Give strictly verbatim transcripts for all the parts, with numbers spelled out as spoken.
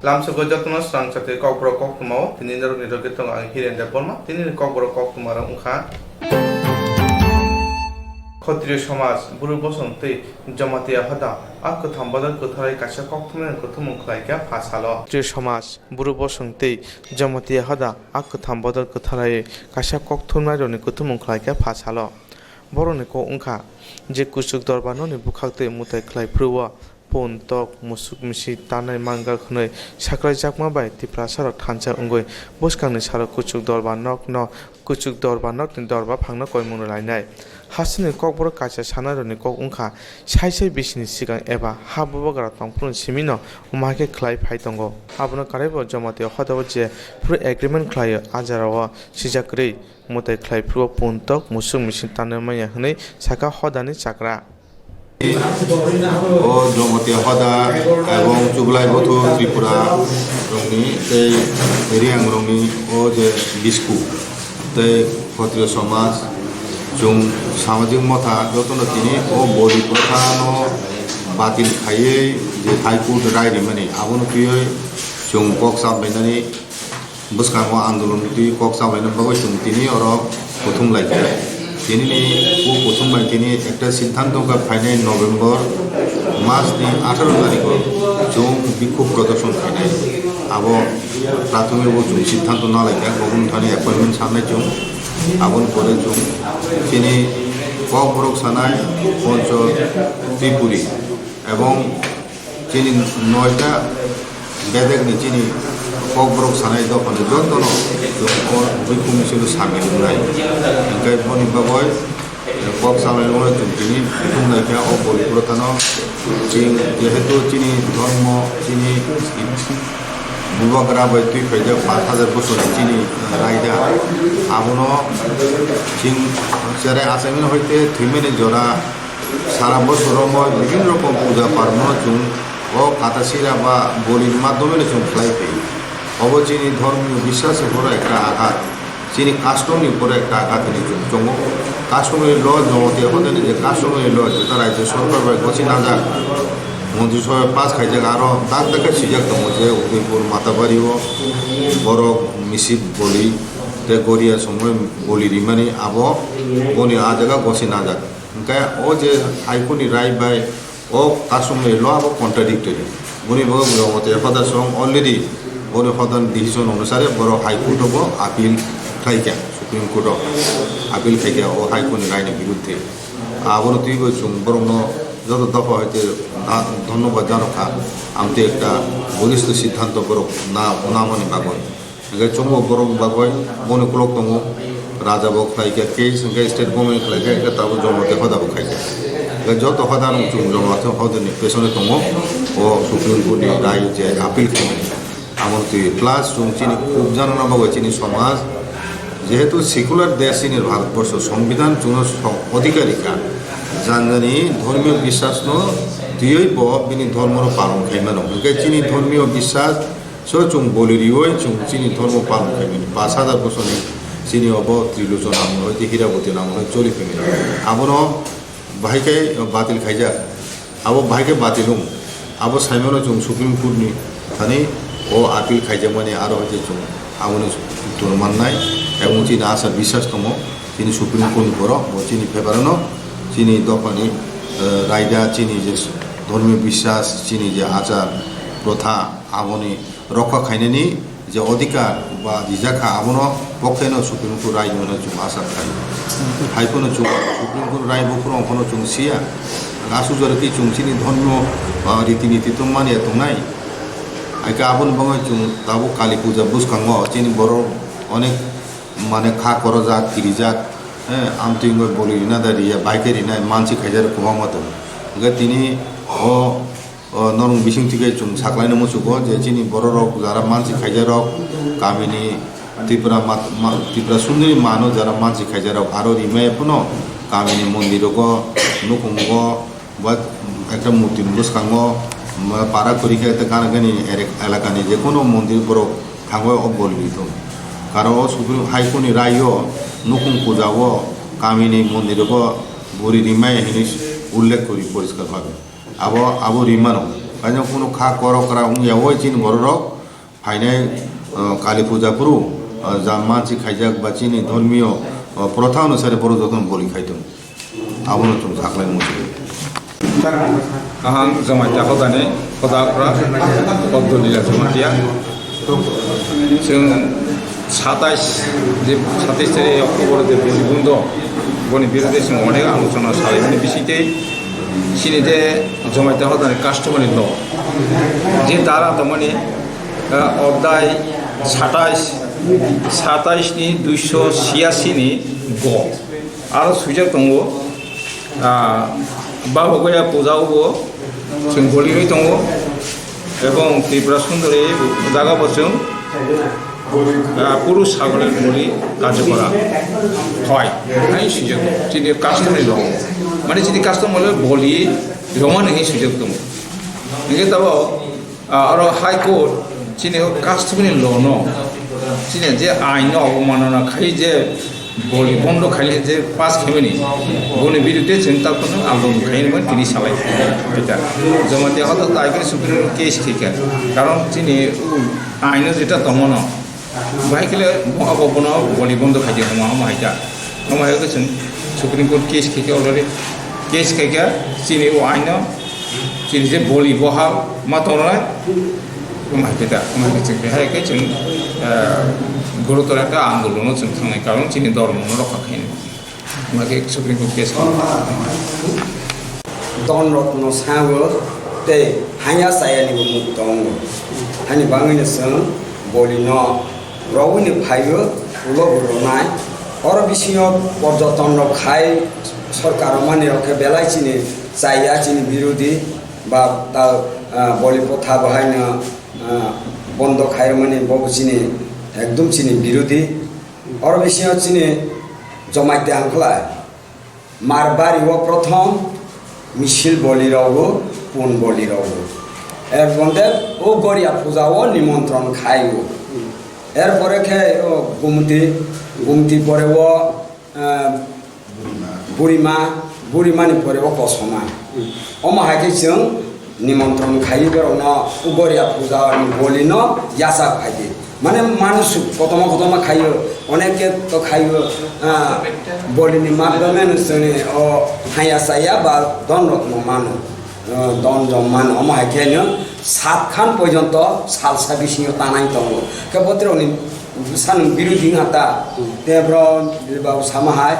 Lamsogo jotono swrang chatwi kokborok koktwmao tini norokni logi tongo ang Hiren Debbarma. Tinini kokborok koktwmarok wngkha: Khotriyo Somaj Bru Bosong tei Jamatia Hoda a kwtham bodol kwthalai kaisa koktwmani kuthumung khlaikha pha salo. Khotriyo Somaj Bru Bosong tei Jamatia Hoda a kwtham bodol kwthalai kaisa koktwmnairokni kuthumung khlaikha pha salo. Borokni kok wngkha je kuchuk dorba nokni bwkhak twi mwtai khlai phuru o pun tok musuk misi tanai manjak hwnwi saklaijakma bai Tiprasarok thansa wngwi bwskangni salo kuchuk dorba nokno, kuchuk dorba nokni dorba phangno koimung rwlainai. Hasteni kokborok kaisa sanairokni kok wngkha, sai sai bisini swkang eba ha bubagra tongphuru simino wngma khe khlai phai tongo. Abono karwibo Jamatia Hoda o je phuru agreement khlaio, a jora o swijak kwrwi mwtai khlai phuru o pun tok musuk misi tanwi manya hwnwi sakha Hodani chakra. O Jamatia Hoda ebong Chublai Bothu Tripura rokni tei Reang rokni o je bisku tei Khotriyo Somaj, chwng samajik motha jotono tini o boli prothano batil khaiwi je High Court rai rimani, abono twiwi chwng kok chaplainani bwskango andolon twi kok chaplaina bagwi chwng tini oro kuthum lai kha. Tinini o kuthum bai tini ekta siddhanto wngkha, phainai November mas ni atharo tarikh o chwng bikhub prodorshon khainai. Abo prathomik o chwng siddhanto na lai kha, bo wng thani appointment sanai chwng. Aboni pore chwng chini kokborok sanai Poncho Tripuri ebong chini noita bedekni chini kokborok sanai dophani jotono chwng o bikhumu silo samil wngnai. Hwnkhe boni bagwi kok samil wngnai chwng tini bikhumu naikha o boli prothano chwng jehetu chini dhormo chini bubagra bai twi phaijak pash hajar bosorni chini raida, abono chwng cherai achaimani hoite thwimani jora sara bosoro mo bibhinno rokom puja parmono chwng o kata sira ba boli ni madhyome no chwng khlai phi. Obo chini dhormini biswas ni poro ekta agat, chini custom ni poro ekta agat hinwi chwng tongo. Customary law, Jamatia Hodani je customary law, jeta rajya sorkar bai gosi najak, montri sabha pass khaijak, aro dak dak khe swijak tongo je Udaipur Matabari o borok misip boli tei Goria somoi boli rimani, abo boni a jaga gosi najak. Hwnkhe o je High Court ni rai bai o customary law abo contradictory. Boni bagwi Jamatia Hoda song already boni hodan decision onusare borok High Court o bo appeal khlai kha, Supreme Court o appeal khai kha o High Court ni rai ni biruddhe. Abono twibo chwng borokno joto dopha hoite dha-, dhonnobad jano kha, amtwi ekta bolisto siddhanto borok na-, namani bagwi. Hwnkhe chwngbo borok bagwi boni ukulok tongo, raja bo khlai kha case, hwnkhe state government khlai kha, hwnkhe tabuk Jamatia Hoda bo khai kha. Hwnkhe joto hoda rok chwng Jamatia Hodani pesono tongo, o Supreme Court ni rai je appeal khaimani. Amo twi plus chwng chini khub janana bagwi chini somaj, jehetu secular desh chini Bharatborsho, Songbidan chwngno song-, odhikar rikha, janjani dhormiyo biswasno twiwi bo bini dhormono palon khaimano. Hwnkhe chini dhormiyo biswas so chwng boli riwi chwng chini dhormo palon khaimani. Pash hajar bosorni chini obo Trilochon amolhoi tei Hiraboti amolhoi choli phaimani. Abono bahai khe batil khaijak. Abo bahai khe batil wng. Abo saimano chwng Supreme Court ni thani o appeal khaijakmani aro hai khe chwng abono tor mannai. Ebong chini asa biswas tongo chini Supreme Court ni borok bo chini favour no chini dophani, eh, raida chini je dhormiyo biswas chini je achar protha aboni rokha khainani je odhikar ba rijak kha, abono pokhe no Supreme Court rai hwnwi chwng asa khlai. Hai phano chwng Supreme Court rai buphuru phano chwng siya. Aswk jora khe chwng chini dhormo, ah, riti niti tongmani ya tongnai. Hai khe aboni bagwi chwng tabuk Kali Puja bwskango chini borok onek mane kha korojak, kirijak, eh, amtwi wngwi boli rina da riya, bai khe rinai mansi khaijak kwbangma tongo. Hwnkhe tini o O norok bising twi khe chwng saklaino muchugo je chini bororok jara mansi khaijarok kamini Tripura mat-, ma-, Tripura sundri mano jara mansi khaijarok aro rimai phano kamini mondirogo, nukhungo ba ekta murti bwskango ma-, para kwrwi khe ekta gana gani ere-, elakani jekono mondir borok thangwi o boli tongo. Karon o Supreme High Court ni raio nukhung puja o kamini mondirogo bori rimai hinwi ullekh kwrwi poriskar bhabe. Abo, abo rimano. Haino kunu kha korokra wngya oi chini bororok phainai, uh, Kali puja phuru, uh, jam mansi khaijak ba chini dhormiyo, uh, protha onusare borok jotono boli khai tongo. Abono chwng saklai muchungo. Ahang Jamatia hodani hodapra Abdulila Jamatia. Chwng satais, je satais tarik October je boli bondo, boni birode chwng onek alochona salaimani bisingtwi chini je Jamatia hodani customary law je dara tongmani, ah, odai satais, satais ni duiso siasi ni go. Aro swijak tongo, ah, Babogoya puja o bo chwng boli rwi tongo, ebong Tripura Sundori jaga bo chwng, ah, Puru Sagori boli karjokora hoi, hai swijak tongo. Chini customary law, mane chini customary boli romani hai swijak tongo. Hingke tabo Ah, oro High Court chini o customary law no, chini je ain no obomano khai je boli bondo khai je pass khaimani, boni birudde chwng ta kono album khai ni tini salai. Eta Jamatia hoda ta ke Supreme Court case khai kha. Karon chini o ain no jeta tongmano, bai kele mo abo bono boli bondo khai je mo amo hai ta. Omo hai khe chwng Supreme Court case khaikha already. Case khaikha chini o aino chini je boli bohal ma tongnai. Omo hai khe da, omo hai khe chwng hai khe chwng, eh, gurutor ekta andolono chwng thangnai karon chini dhormo no rokha khainai. Omo hai khe Supreme Court case khaikha. Don rokno sango tei hanya sayani bo muk tongo. Hani bangwino chwng bolino rogwini phaio ulo bo rwnai. Oro bisingo porjoton rok khai sorkar rwmani rok khe belai chini chaya chini birodhi ba ta, ah, boli protha bo haino, ah, bondo khai rwmani bo chini ekdum chini birodhi. Oro bisingo chini Jamatia hwnkhlai. Marbari o prothom misil boli rogo, pun boli rogo. Er bonde o Goria puja o nimontron khai o. Er pore khe o Gumti, Gumti pore o, eh, Burima, Burima ni pore o Kosoma. Omo hai khe chwng nimontron khai borokno Goria puja ni boli no yachak phai di. Mane manusuk kotorma kotorma khaio, onek ke to khaio, ah, bolini madhyome no chwngni o haya chaya ba don rok no mano, ah, don rok mano, omo hai khe no sat khan porjonto salsa bisingo tanai tongo. Khe botirokni sanung birodhi wngkha ta, te bro, babo sama hai,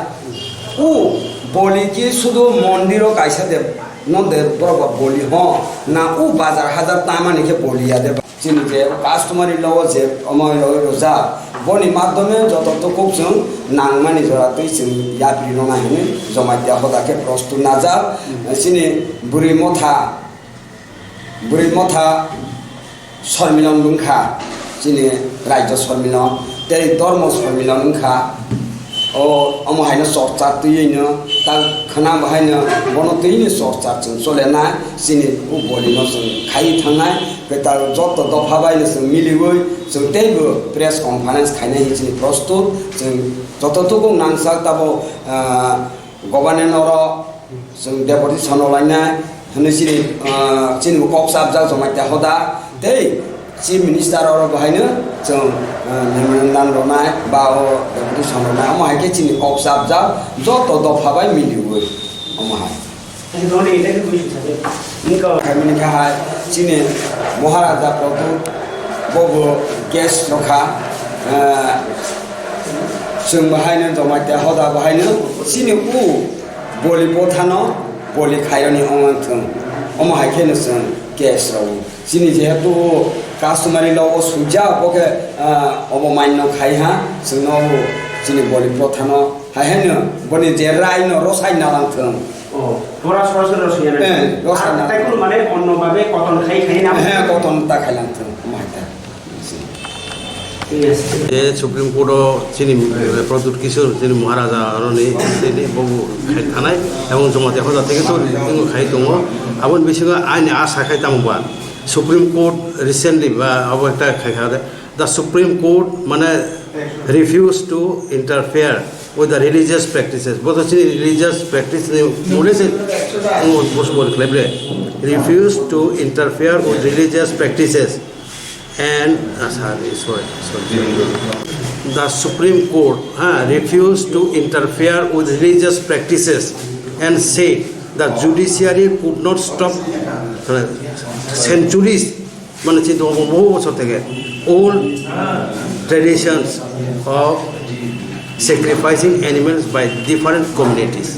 u boli ki sudu mondiro kaisa de, no de borok ba boli ho, na u bazar hajar tamani khe boli ya de. Chini je customary law o je omo roi rojak, boni madhyome joto tukhuk chwng nangmani jora twi chwng yapri rwna hinwi Jamatia hoda khe prostut najak. Chini bwrwi motha, bwrwi motha sormilon wngkha, chini rajyo sormilon tei dhormo sormilon wngkha. O, omo haino chorcha twiwi no, ta khwna bo haino bono twiwi no chorcha chwng chole nai, chini o boli no chwng khaiwi thangnai, kwtal joto dopha bai no chwng miliwi chwng teibo press conference khainai hinwi chini prostut, chwng joto tukhuk nangsak tabo, ah, government oro chwng deputation rw lainai hwnwi chini, ah, chini bo kok chapjak Jamatia hoda tei Chief Minister oro bo haino chwng, ah, memorandum rwnai ba o deputation rwnai, omo hai khe chini kok chapjak joto dopha bai miliwi omo hai. Khaimani khe hai chini Maharaja Pradyut bo bo case rwkha, ah, chwng bo haino Jamatia hoda bo haino chini u boli pothano boli khaironi ongwng thung. Omo hai kheno chwng case rw. Chini jehetu customary law o swijak, bo khe, ah, obomanno khai ha, chwngno bo chini boli pothano hai haino boni je rai no rwsai nalang thung. Oh, pura sorasori rwsai ya na? Eh, rwsai na. Ar tai kunu mane onno babe koton khai khai na? Eh, koton ta khailang thung, omo hai ta. Yes. E Supreme Court o chini, eh, Pradyut Kishore, chini Maharaja aroni, chini bobo khai thanai, ebong Jamatia hoda theke to khai tongo. Aboni bisingo aini asa khai tamo ba. Supreme Court recently ba abo ekta khai kha de. The Supreme Court mane refused to interfere with the religious practices. Bo to chini religious practice ni mole se ang bo sumor khlai ble. Refuse to interfere with religious practices and, ah, sorry, sorry, sorry. The Supreme Court, ha, refused to interfere with religious practices and said the judiciary could not stop, uh, centuries মানে চিন্তা করবো বহু বছর থেকে old traditions of sacrificing animals by different communities.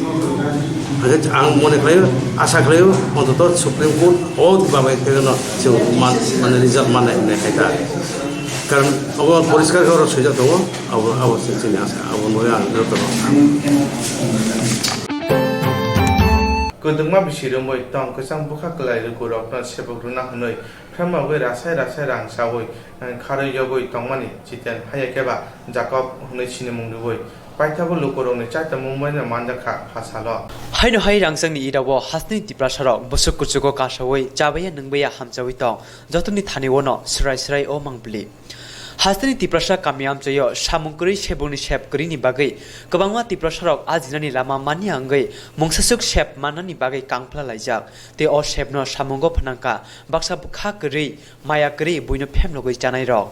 Ang mone khlaio, asa khlaio, ontoto Supreme Court o babai kheno se man, mane result manai hwnwi khai ta. Karon obo poriskar khe oro swijak tongo, abo, abo se chini asa, abo noi ang joto. Kwdwkma bisi romwi tong kwchang bwkha kwlai lukurokno sebuk rwna hwnwi phemlogwi rasai rasai rang chawi, eh, kharwi yogwi tongmani Jiten haiya khe ba Jakob hwnwi sinimung rwui paithakgo lukurokni chaitomung baino manjakha pha salo. Haino hai rangchakni irao hasteni Tiprasarok bwswk kuchugo kasawi chabaiya nwngbaiya hamchawi tong, jotoni thani-o no swrai swrai o mang bwli. Hasteni Tiprasa kami amchaio samung kwrwi sebungni sep kwrwini bagwi kwbangma Tiprasarok ajinani lama manya wngwi mungsaswk sep mannani bagwi kangpla laijak tei o sepno samungo phnangkha baksa bwkha kwrwi maya kwrwi buino phemlogwi chanairok.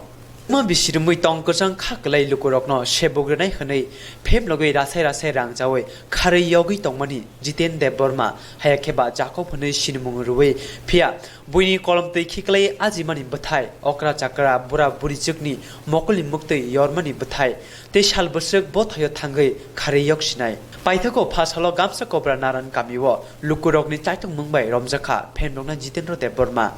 Ma bisirumwi tong kwchang kha kwlai lukurokno sebuk rwnai hwnwi phemlogwi rasai rasai rang chawi kharwi yogwi tongmani Jiten Debbarma haya khe ba Jakob hwnwi sinimung rwui phiya buini kolom twi khiklai ajimani bwthai okra chakra bura burichwkni mokolni mwktwi yormani bwthai tei sal bwswk bothaio thangwi kharwi yok sinai. Paithakgo pha salo Gamsa Kobra Naran kamio lukurokni chaitung mung bai romjakha phemloknai Jitendra Debbarma.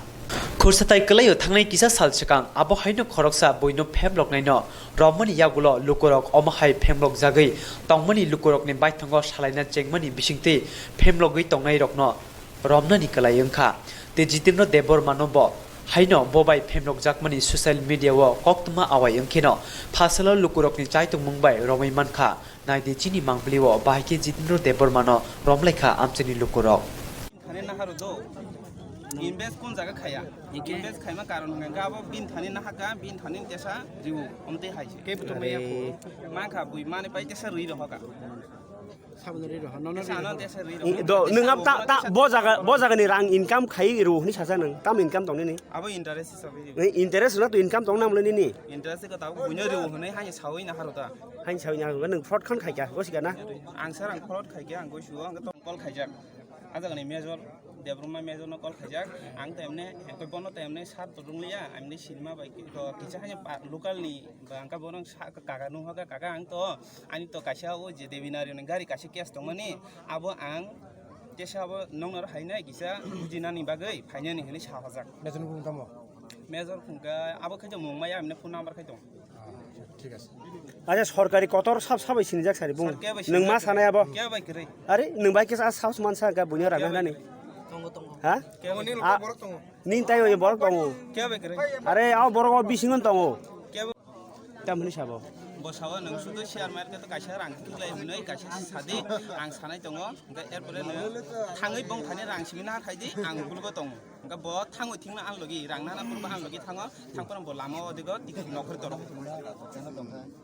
Khursa tai kwlaio thangnai kisa sal swkang abo haino khoroksa buino phemloknaino romani yagulo lukurok omo hai phemlokjagwi tongmani lukurokni baithango salaina chengmani bisingtwi phemlogwi tongnairokno romnani kwlai wngkha. Tei Jitendra Debbarmano bo haino bo bai phemlokjakmani social media-o koktwma awai wngkheno pha salo lukurokni chaitung mung bai romwi mankha. Naidi chini mangpili o bahai khe Jitendra Debbarmano romlaikha amchaini lukurok. Thani naharu do. Invest kun jaga khaya. Invest khaima karon hwnka khe abo bin thani nahaka, bin thani tesa riu. Omtei hai se. Kebo to maya ko. Mankha bui mani pai tesa rui rohoka. Sabon rui roho, nono rui roho. Tesa no tesa rui roho. Do, nwng ab ta, ta, bo jaga, bo jaga ni rang income khai ro hwnwi sacha nwng. Tam income tong nini? Abo interest hisabe. Interest no to income tong nang mole nini? Interest ko ta buino riu hwnwi hai sawi naharu ta. Hain sawi na, nwng fraud khan khaikha, gosikha na? Ang sir, ang fraud khaikha, ang goisu, ang tong call khaijak. Ajak ni major, Debbarma major no call khaijak. Ang to emne, ekoi bono to emne sar to rung liya, emne cinema bai to kisa hanya pa, local ni, ba ang ka bono sa, kaka nung hoka, kaka ang to, ani to kaisa o je Devinari ni gari kaisa case tongmani, abo ang, kesa abo nong naro hainai kisa, bujinani bagwi, phainani hwnwi sa hojak. Major ni bung tamo? Major khungka abo khe mung maya amne phone number khai tong. Thik ase. Acha sorkari kotor sab sabai sinijak sari bung. Sir, khe bai sinijak? Nwng ma sanai abo? Khe bai kwrwi? Are nwng bai kisa sab man sa ka bunya rang nani. Tongo, tongo. Ha? Khe bai? Tongo, nini local borok tongo. Nin tai oi borok tongo. Khe bai kwrwi? Are abo borok o bisingon tongo. Khe bai? Tam hini sabo. Bo sabo nwng sudu share market to kaisa rang kiklai hwnwi kaisa sadi ang sanai tongo. Hwnkhe erpore nwng thangwi bong thani rang simi na khaidi ang gulugo tongo. Hwnkhe bo thangwi thikno ang logi, rang nana phurbo ang logi thango, thangphano bo lama o digo tik nokhor toro.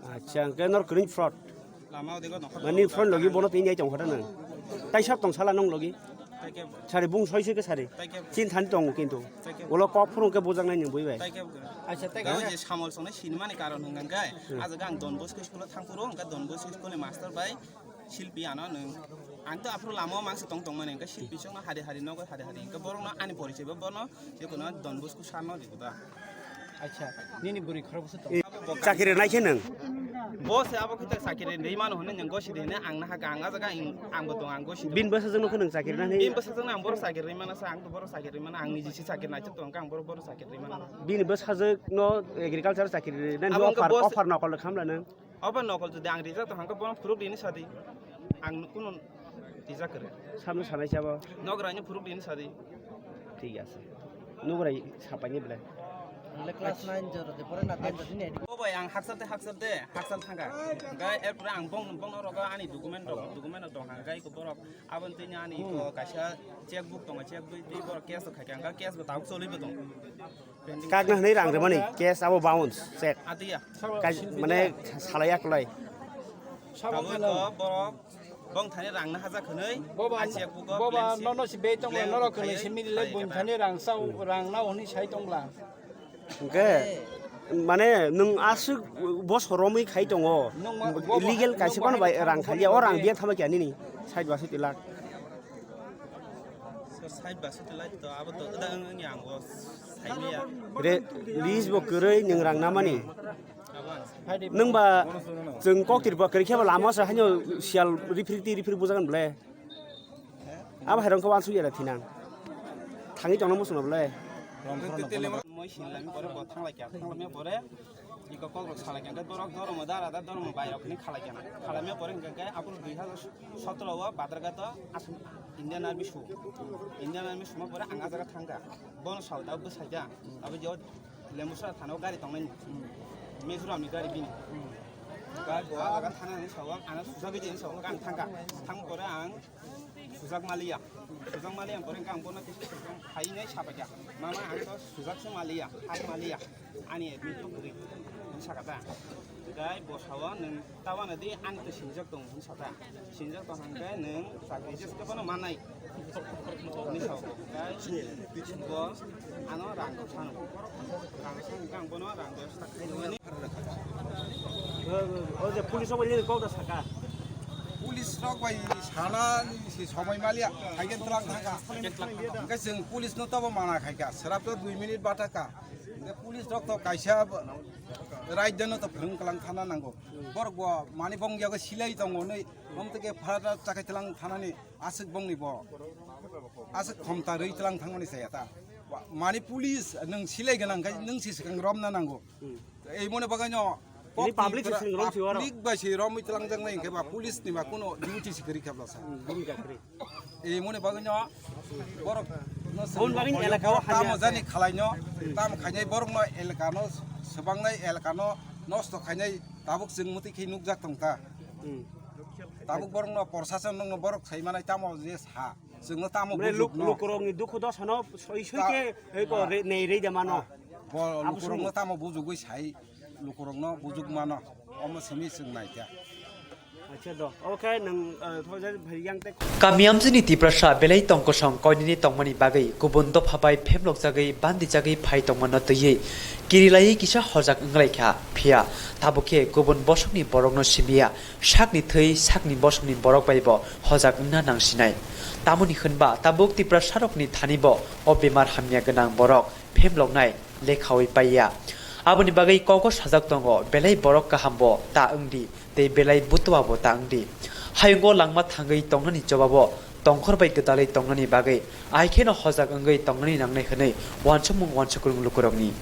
Acha, hwnkhe nor kwrwini fraud? Lama o digo nokhor toro. Mani fraud logi bono tini ai tong khata nang. Tai sab tong sala nong logi. Tai kebo. Sari bung soi se ke sari. Tai kebo. Chin thani tongo kintu. Tai kebo. Ulo kok phuru ke bujak nai ni bui bai. Tai kebo. Acha, tai kebo. Gao je samol songnai sinimani karon hwnkhe, hmm, ajaga ang Don Bosco school o thangphuru, hwnkhe Don Bosco school ni master bai, Silpi ano nwng. Ang to aphuru lama o mangsa tong tongmani, hwnkhe Silpi chwngno hari hari nogo hari hari. Hwnkhe borokno ani porichoi bo bono, je kono Don Bosco sir no rikha. Acha, nini bwrwi khoroksa tong. Chakiri nai khe nwng? Bo se abo khe chakiri rwi mano hwnwi nwng gosi de hwnwi ang nahaka ang a jaga ang, ang bo tong ang gosi de. Bini bwsajwk no khe nwng chakiri nai? Bini bwsajwk no ang boro chakiri rwi mano sa, ang to boro chakiri rwi mano, ang niji se chakiri nai tong ang boro, boro chakiri rwi mano. Bini bwsajwk no agriculture chakiri nai offer, offer nokol khamla nwng? Obo nokol jodi ang rijak tong hwnkhe bono phuruk rini sadi. Ang kunu rijak kwrwi. Samno sanai chabo? Nograi ni phuruk rini sadi. Thik ase. Nograi sapai ni belai. Ang le class nine jora de pore na ten jora ni. O bai ang haksal te haksal te haksal thangkha. Hwnkhe erpore ang bong bong no rogo ani document rok document rok dong hwnkhe iko borok aboni twi ani iko kaisa check book tongo check book twi borok case rok khaikha hwnkhe case bo tabuk choli bo tongo. Kakna hwnwi rang rwmani, case abo bounce, check. Adiya. Kai-, mane salai ya kwlai. Tabuk to borok bong thani rang na haja khwnwi. Boba, achia bugo boba, plan si nono si bei tongla, plan norok khwnwi khai, si mili le khai bung gana. Thani rang sao, rang nao hwnwi sai tongla. Hwnkhe, mane, nwng aswk bo soromwi khai tongo. Nwng ma-, boba, legal nwng kaisa bono bai rang khaliya, o rang biyang thama kya nini? Sait ba sait lakh. So, sait ba sait lakh to, abo to, da, ang, ang, ang, bo, sai liya. Re, lease bo kwrwi nwng rang namani. Nwng ba chwng kok tirbo kwrwi khe ba lama sa haino siyal rifrikti rifrik bujagan ble. Abo hairong khe wansuk ya da thinang. Thangwi tongna muchungno ble. Moi sinlami pore bo thanglai kya, thanglami pore iko kok rok salai kya, borok dormo dara da dormo bai rok ni khalai kya, khalami pore hingke ke aboni dui hazar sotro o Badar Ghat o Assam Indian Army su, Indian Army suma pore ang a jaga thangka, bono sao da bwsai da, abo je Lembusra thana o gari tongnai ni. Mizoram ni gari bini. Gari bo a jaga thana ni sao ang ano sujagwi di sao ang thangka. Thang pore ang sujak maliya. Sujak maliya pore ang bono kisa sujak hai nai sabaikha. Mama ang to sujak se maliya, hai maliya. Ani admit to kwrwi. Ang sakha ta. Gai bo sao nwng tawana di ang to sinjak tong hwn sakha. Sinjak tong hwn khe nwng chakri jes khe bono manai. Ni sao gai bo ano rang sano. Rang sano khe ang bono rang dos tak khai nani. O je police o bini kok da sakha. Police rok bai sana ni si somoi maliya, haiken tlang thangka. Hingke chwng police no tobo mana khaika, serap to dui minute bata ka. Hingke police rok to kaisa b-, right deno to phwrwng kwlang thana nango. Borok bo mani bong yago silai tongo nei, mom teke phara chakai tlang thana ni aswk bong ni bo. Aswk khomta rwi tlang thangmani saya ta. Mani police nwng silai gwnang khai nwng si swkang romna nango. Ei mone bagwi no ini public se sing rom si oro. Public bai se romwi tlangjak nai hingke ba police ni ba kuno duty se kwrwi khabla sa. Hmm, bumi ka kwrwi. Ei mone bagwi no borok no bun bagwi elaka o tamo hamya jani se khalai no, tamo khainai borok no elaka no swbangnai elaka no nosto khainai tabuk chwng mwtwi khe nukjak tong ta. Hmm. Tabuk borok no prosason no borok sai manai tamo je sa. Chwngno tamo mane luk-, bujukno. Lukurokni dukhu dosano soi soi khe eko re-, nei rei de mano. Bo lukurokno tamo bujugwi sai, lukurokno bujukmano. Omo simi chwng naikha. Acha do. Okay, nwng, eh, thoja bhai yang te. Kami amchini Tiprasa belai tongkosong koinini tongmani bagwi kubun dopha bai phemlokjagwi bandijagwi phai tongmano twiwi kirilaiwi kisa hojak wnglaikha. Phiya tabukhe kubun bosongni borokno simiya. Sakni thwi sakni bosongni borok bai bo hojak wngna nang sinai. Tamoni hwnba tabuk Tiprasarokni thani bo o bemar hamya gwnang borok phemloknai lekhaui paiya. Aboni bagwi kogo sajak tongo, belai borok kaham bo ta wngdi tei belai butua bo ta wngdi. Hayungo langma thangwi tongnani chobabo tongkhor bai gwdalwi tongnani bagwi, ai kheno hojak wngwi tongnani nangnai hwnwi uansukmung uansukrwng lukurokni.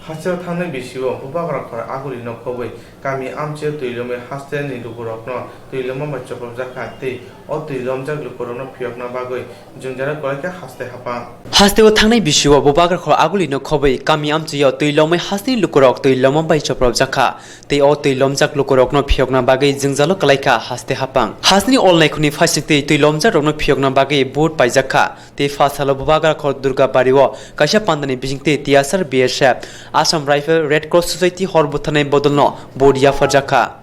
Hasteo thangnai bisio bubagra khor aguli nok khobwi kami amchio twi lomwi hasteni lukurokno twi lomma bai choprobjak kha tei o twi lomjak lukurokno phiyokna bagwi jwngjara kwlaikha haste haphang. Hasteo thangnai bisio bubagra khor aguli nok khobwi kami amchio twi lomwi hasteni lukurok twi lomma bai choprobjak kha. Tei o twi lomjak lukurokno phiyokna bagwi jwngjalo kwlaikha haste haphang. Hasteni ol naikhuni phaisingtwi twi lomjakrokno phiyokna bagwi vote paijakha. Tei pha salo bubagra khor Durga Bario kaisa pandani bisingtwi T S R, B S F, Assam Rifle, Red Cross Society hor butharnai bodolno vote yapharjakha.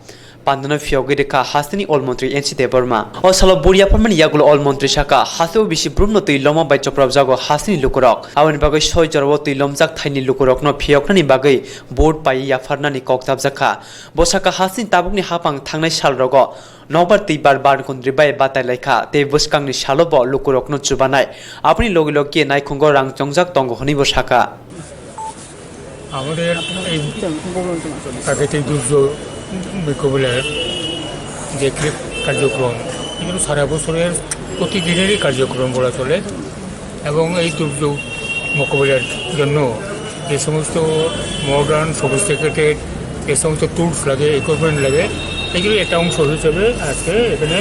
Pandano phiyogwi rwkha hasteni ol montri N C Debbarma. O salo vote yapharmani yagulo ol montri sakha, hasteo bisi brumno twi loma bai choprobjago hasteni lukurok. Aboni bagwi soi jorao twi lomjak thaini lukurokno phiyoknani bagwi vote pai yapharnani kok chapjakha. Bo sakha, hasteni tabukni haphang thangnai salrogo nokbar twibar barkundri bai batai laikha tei bwskangni salo bo lukurokno chubanai. Aboni logi logi naikhungo rang chongjak tongo hwnwi bo sakha. আমাদের এই প্রাকৃতিক দুর্যোগ মোকাবিলার যে ক্রি-, কার্যক্রম, এগুলো সারা বছরের প্রতিদিনেরই কার্যক্রম বলা চলে। এবং এই দুর্যোগ মোকাবিলার জন্য যে সমস্ত মডার্ন, সফিস্টিকেটেড, যে সমস্ত টুলস লাগে, ইকুইপমেন্ট লাগে, এগুলো একটা অংশ হিসেবে আজকে এখানে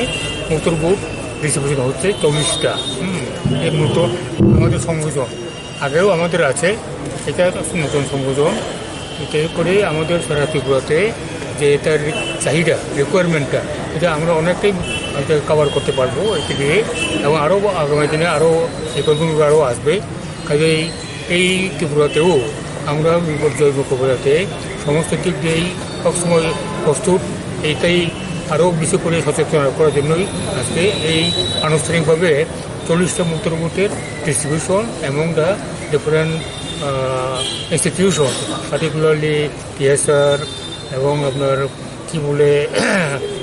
মূত্র বুট ডিস্ট্রিবিউশন হচ্ছে চল্লিশটা। হুম, এর মূত্র আমাদের সংযোজন আগেও আমাদের আছে, এটা নতুন সংযোজন। এতে করে আমাদের সারা ত্রিপুরাতে যে এটার চাহিদা, রিকোয়ারমেন্টটা, এটা আমরা অনেকটাই হয়তো কভার করতে পারবো এতে দিয়ে, এবং আরও আগামী দিনে আরও রিকোয়ারমেন্টগুলো আরও আসবে। কাজেই এই ত্রিপুরাতেও আমরা বিপর্যয় মোকাবিলাতে সমস্ত দিক দিয়েই সবসময় প্রস্তুত। এটাই আরও বেশি করে সচেতন করার জন্যই আজকে এই আনুষ্ঠানিকভাবে চল্লিশটা মুক্তর বুথের ডিস্ট্রিবিউশন এবং the different institution, particularly TSR এবং আপনার কি বলে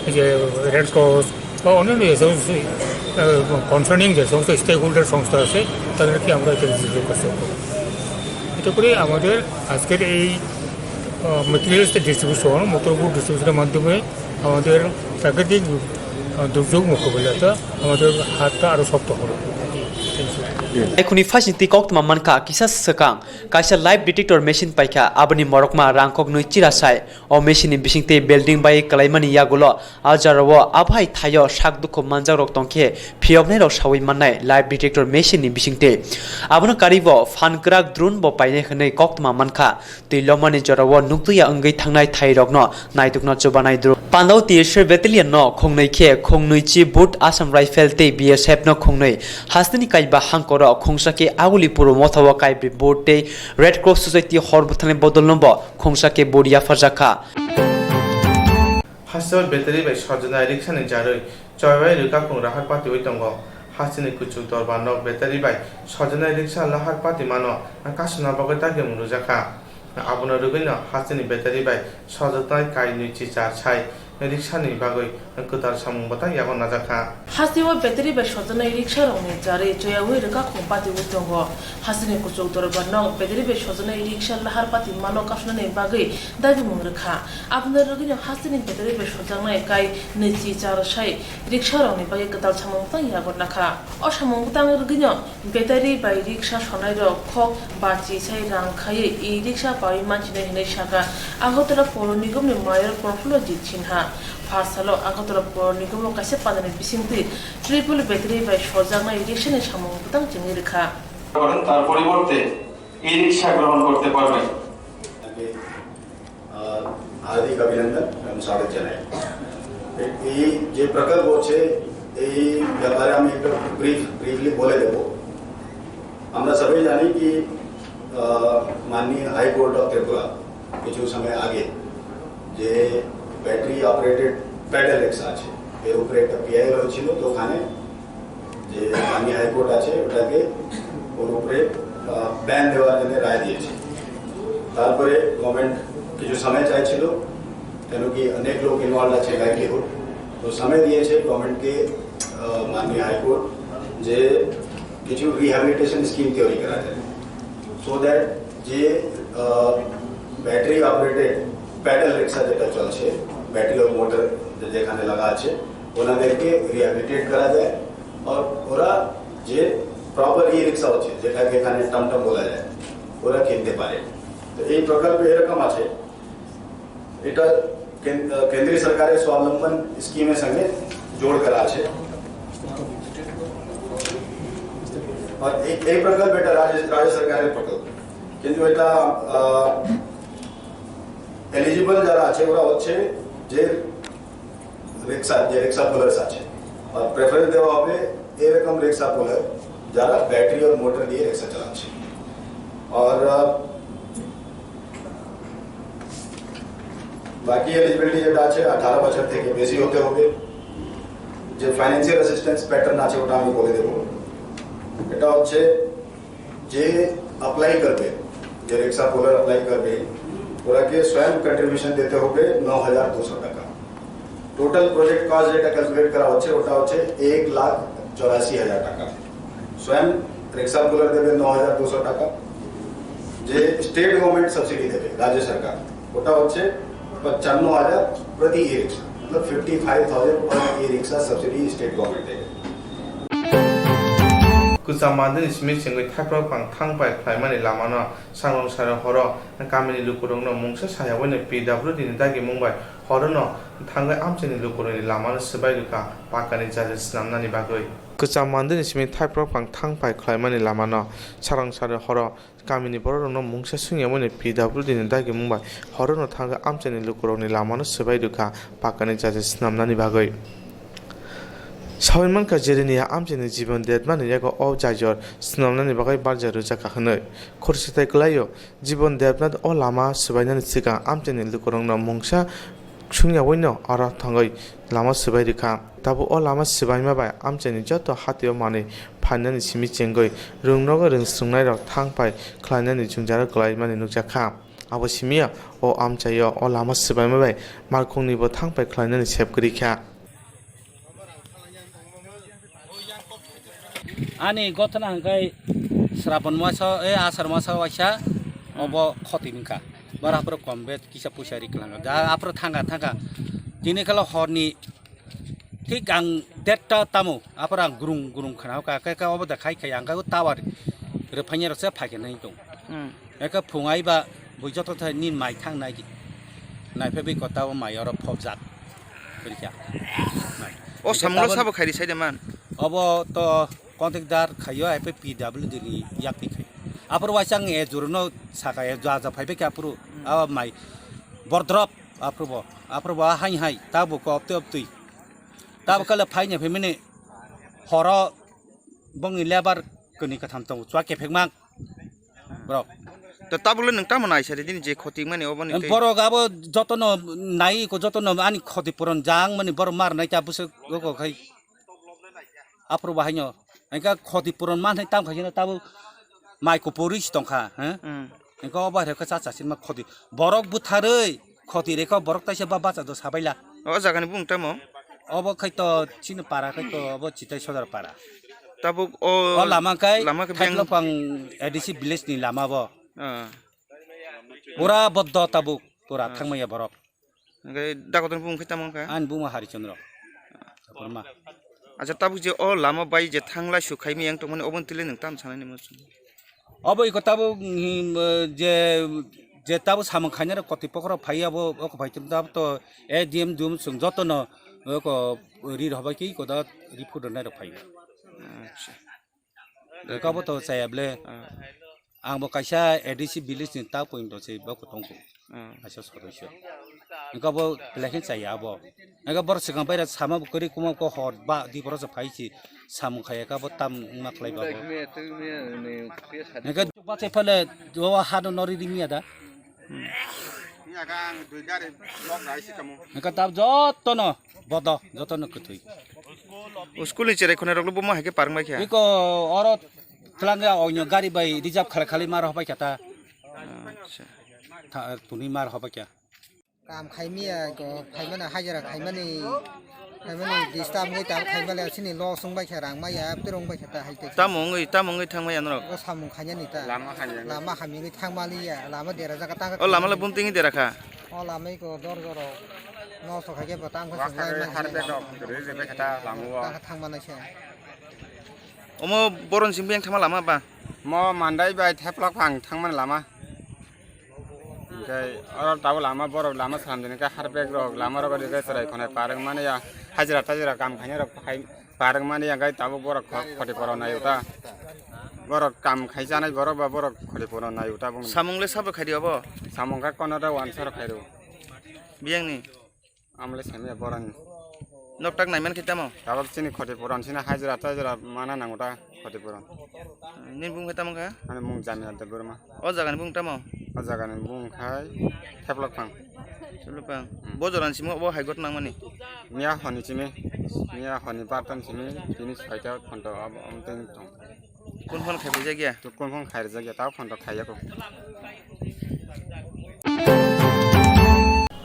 এই যে রেড ক্রস বা অন্যান্য যে সমস্ত কনসার্নিং যে সমস্ত স্টেক হোল্ডার সংস্থা আছে, তাদেরকে আমরা এটা ডিস্ট্রিবিউট করতে হবে। এতে করে আমাদের আজকের এই মেটেরিয়ালস ডিস্ট্রিবিউশন, মুক্তর বুথ ডিস্ট্রিবিউশনের মাধ্যমে আমাদের প্রাকৃতিক আহ, দুর্যোগ মোকাবিলাতে আমাদের হাতটা আরও শক্ত হবে। Thank you. Ekhuni phasing twi koktma mankha kisa swkang kaisa live detector machine paikha, aboni morokma rangkok nwi chirasai. O machine ni bisingtwi welding bai kwlaimani yagulo a jarao aphai thaio sak dukhu manjakrok tongkhe phiyoknairok sawi mannai live detector machine ni bisingtwi. Abono karibo phan kwrak drone bo painai hwnwi koktma mankha. Twi lomani jorao nukduya wngwi thangnai thairokno naitukna chubanai drone. Pandao T S R battalion no khongnwi khe khongnwi chi boot Assam Rifle tei B S F no khongnwi. Hasteni kaiba hangkoro khongsa khe Agulipuro mothao kaibrwi boot tei Red Cross Society hor bwtharni bodolno bo khongsa khe boot yapharjakha. Hasteo battery bai sojwnai riksani jarwi choibai rwkakhung rahar patiwi tongo. Hasteni kuchuk dorbar nok battery bai sojwnai riksa lahar patimano kasuna bagwi dagimung rwjakha. Abono rwgwino hasteni battery bai sojotnai kainwi chichar sai riksani bagwi kwtal samung bwtang yago najakha. Hasteo battery bai sojotnai riksarokni jarwi choyawi rwkakhung patiwi tongo. Hasteni kuchuk dorbar nok battery bai sojotnai riksa lahar patimano kasunani bagwi dagimung rwkha. Abono rwgwino hasteni battery bai sojaknai kai nwi chichar sai riksarokni bagwi kwtal samung bwtang yago nakha. O samung bwtang rwgwino battery bai riksa sonairok khok bachi sai rang khaiwi e-riksa pawi manchinai hwnwi sakha Agartala Poro Nigomni Mayor Prafullo Jit Sinha. Pha salo Agartala Poro Nigomo kaisa pandani bisingtwi triple battery bai sojaknai riksani samung bwtang chengwi rwkha. করেন, তার পরিবর্তে ই রিক্সা গ্রহণ করতে পারবেন। আহ, হার্দিক অভিনন্দন এবং স্বাগত জানাই। এই যে প্রকল্প হচ্ছে, এই ব্যাপারে আমি একটু ব্রিফ, ব্রিফলি বলে দেব। আমরা সবাই জানি কি, আহ, মাননীয় হাই কোর্ট অফ ত্রিপুরা কিছু সময় আগে যে ব্যাটারি অপারেটেড প্যাডেল রিক্সা আছে, এর উপরে একটা পিআইএল হয়েছিল, তো ওখানে যে মাননীয় হাইকোর্ট আছে, ওটাকে ওর উপরে, আহ, ব্যান দেওয়ার জন্য রায় দিয়েছে। তারপরে গভর্নমেন্ট কিছু সময় চাইছিল, কেন কি অনেক লোক ইনভলভ আছে, লাইভলিহুড, তো সময় দিয়েছে গভর্নমেন্টকে, আহ, মাননীয় হাইকোর্ট, যে কিছু রিহ্যাবিলিটেশন স্কিম তৈরি করা যায়, সো দ্যাট যে, আহ, ব্যাটারি অপারেটেড প্যাডেল রিক্সা যেটা চলছে, ব্যাটারি ও মোটর যেখানে লাগা আছে, ওনাদেরকে রিহ্যাবিলিটেট করা যায়। আর ওরা যে প্রপার ই রিক্সা হচ্ছে, যেটাকে এখানে টমটম বলা যায়, ওরা কিনতে পারে। তো এই প্রকল্প এরকম আছে, এটা কেন-, আহ, কেন্দ্রীয় সরকারের স্বাবলম্বন স্কিমের সঙ্গে জোড় করা আছে। আর এই, এই প্রকল্প এটা রাজ্য, রাজ্য সরকারের প্রকল্প, কিন্তু এটা, আহ, এলিজিবল যারা আছে ওরা হচ্ছে যে রিক্সা, যে রিক্সা পুলার্স আছে, আর প্রেফারেন্স দেওয়া হবে এরকম রিক্সা পুলার যারা ব্যাটারি আর মোটর দিয়ে রিক্সা চালাচ্ছে। আর, আহ, বাকি এলিজিবিলিটি যেটা আছে আঠারো বছর থেকে বেশি হতে হবে। যে ফাইন্যান্সিয়াল অ্যাসিস্ট্যান্স প্যাটার্ন আছে ওটা আমি বলে দেবো। এটা হচ্ছে যে অ্যাপ্লাই করবে, যে রিক্সা পুলার অ্যাপ্লাই করবে, ওরাকে স্বয়ং কন্ট্রিবিউশন দিতে হবে ন হাজার দুশো টাকা। টোটাল প্রজেক্ট কস্ট যেটা ক্যালকুলেট করা হচ্ছে ওটা হচ্ছে এক লাখ চৌরাশি হাজার টাকা। স্বয়ং রিক্সা পুলার দেবে ন হাজার দুশো টাকা। যে স্টেট গভর্নমেন্ট সাবসিডি দেবে, রাজ্য সরকার, ওটা হচ্ছে পঞ্চান্ন হাজার প্রতি ই রিক্সা, মতলব ফিফটি ফাইভ থাউজেন্ড পার ই রিক্সা সাবসিডি স্টেট গভর্নমেন্ট দেবে। Kwcham mandini simi chengwi thaiprok pang thang pai khlaimani lamano sangrong sari horo kamini lukurokno mungsa sayawi no P W D ni dagimung bai horono thangwi amchaini lukurokni lamano swbai rwkha pakani jaja swnamnani bagwi. Kwcham mandini simi thaiprok pang thang pai khlaimani lamano sarong sari horo kamini bororokno mungsa swngyamani P W D ni dagimung bai horono thangwi amchaini lukurokni lamano swbai rwkha pakani jaja swnamnani bagwi. Sawi mankha, Jerenia amchaini Jibon Debbarma ni yago o jaijor swnamnani bagwi barja rwjakha hwnwi. Khoroksa tai kwlaio, Jibon Debbarma o lama swbainani swkang amchaini lukurokno mungsa Sungyaui no aro thangwi lama swbai rwkha. Tabuk o lama swbaima bai amchaini joto hatio manwi phainani simi chengwi rwngnogo rwngswngnai rok thang pai khlainani jwngjaro kwlaimani nukjakha. Abo simiya o amchaio o lama swbaima bai malkhungnibo thang pai khlainani sep kwrwi kha. Ani gotna hwnkhe Srapon masa, e, Asar masa waisa, obo khoti wngkha. Bara hapro kom bet kisa puisa ri kwlanga. Da hapro thangkha, thangkha. Tini kalo horni thik ang derta tamo, hapro ang gurung gurung khna hoka, khe, khe obo da khai khai ang khe tower rwphaini rok se phaikhe nai tong. Hmm. Eka phung ai ba bui joto thai nin mai thang nai di. Nai phe bui kota o mai oro phobjak. Kori kya. Mai. O samung lo sabo khairi sai de man. Obo to contractor khayo ai phe P W D ni yak pi khai. Apro waisang e juru no saka e ja ja phai be kya apro. Hmm. Aba mai bordrop apro bo. Apro bo hai hai ta bo ko opte optui. Ta bo kala phai nya phe mene horo bongni lebar kani katham tong chwa kephek mang. Borok. To tabukle nwng tamo nai sari dini je khoti mani obo ni tei? Borok abo jotono nai ko jotono ani khoti puron jang mani borok mar nai ta bwswk oko khai. Aphuru bahaino. Engka khoti puron man hai tam khai no tabuk mai kupuri si tongkha, he? Hmm. Engka obo hai khe cha cha sin ma khoti. Borok butharwi khoti rekha borok taisa ba bacha do sabaila. O jaga ni bung tamo? Obo khai to chini para khai to obo chitai sodar para. Tabuk o O lama kai lama khe beng- Thaitlopang A D C village ni lama bo. Ah. Pura boddo tabuk pura Ah. thangmaya borok. Hingke dakotor bung khai tamo kha? Ani buma Harichandra. Borma. Acha tabuk je o lama bai je thanglai su khaimai yang tongmani oboni tile nwng tam sanani muchung. Obo iko tabuk, mm, je, je tabuk samung khainai rok koti pokoro phai abo, oko phai tabuk to A D M D M chwng jotono oko ri rw hobai khe iko da report rwnai rok phai. Acha. Eko bo to chaya ble. Ah. Ang bo kaisa A D C village ni ta point se bo kotong ko. Ah. Kaisa sodosyo. Eko bo belai khe chaya abo. Eko bor swkang bai ra sama bo kwrwi kuma ko hor ba di boro se phai si samung khaya ka bo tam wngma khlai ba bo. Eko ba se phale jo ha no nori ri miya da. Hmm. Eko tab jotono bodo jotono kwthwi. O school ni cherai khonai rok bo mo hai khe parwng bai kha. Iko oro twlang ya onyo gari bai reserve khala khali mar hobai kha ta. Acha. Tha, tuni mar hobai kha. Kam khaimiya go khaimani hajira khaimani, khaimani disturb wngwi tabuk khaimani chini loss wngbai kha rang maya terong bai kha ta hai te. Tamo wngwi, tamo wngwi thang maya norok? O samung khainani ta. Lama hamya wngwi. Lama hamya wngwi thang maliya, lama dera jaga ta. O lama le bumting dera kha. O lama iko dor doro. Nosto khai khe bo tang khe Wa swng lai khai man har khe bek lama. Rok, rwi rwi bai kha ta lama o. Tang khe thang manai se. Omo boron simi yang thangma lama ba? Mo mandai bai theplok phang thangmani lama. Hingke oro tabuk lama borok lama slam jani khe har bek rok lama rok rikhe chwrai khonai parwng mani ya hajira tajira kam khainai rok phai parwng mani ya hingke tabuk borok kho-, khoti poro nai uta. Borok kam khai chanai borok ba borok khoti poro nai uta bung. Samung le sabo khaidi obo? Samung khe kono da wansa rok khairo. Biyangni? Amle samiya borani. Noktak naiman khe tamo? Tabok chini khoti puron sini hajira tajira mana nango ta khoti puron. Nini bung khe tamo kha? Ani mung Jamila Debbarma. O jagani bung tamo? O jagani bung khai Theplok Phang. Theplok Phang. Hmm. Bo jorani simi obo hai got nangmani? Miya honi simi, miya honi bartan simi, tini soita khonto abo, abo teng tong. Kun phone khai rijak ya? To kun phone khai rijak ya, tao phone to khai ya ko.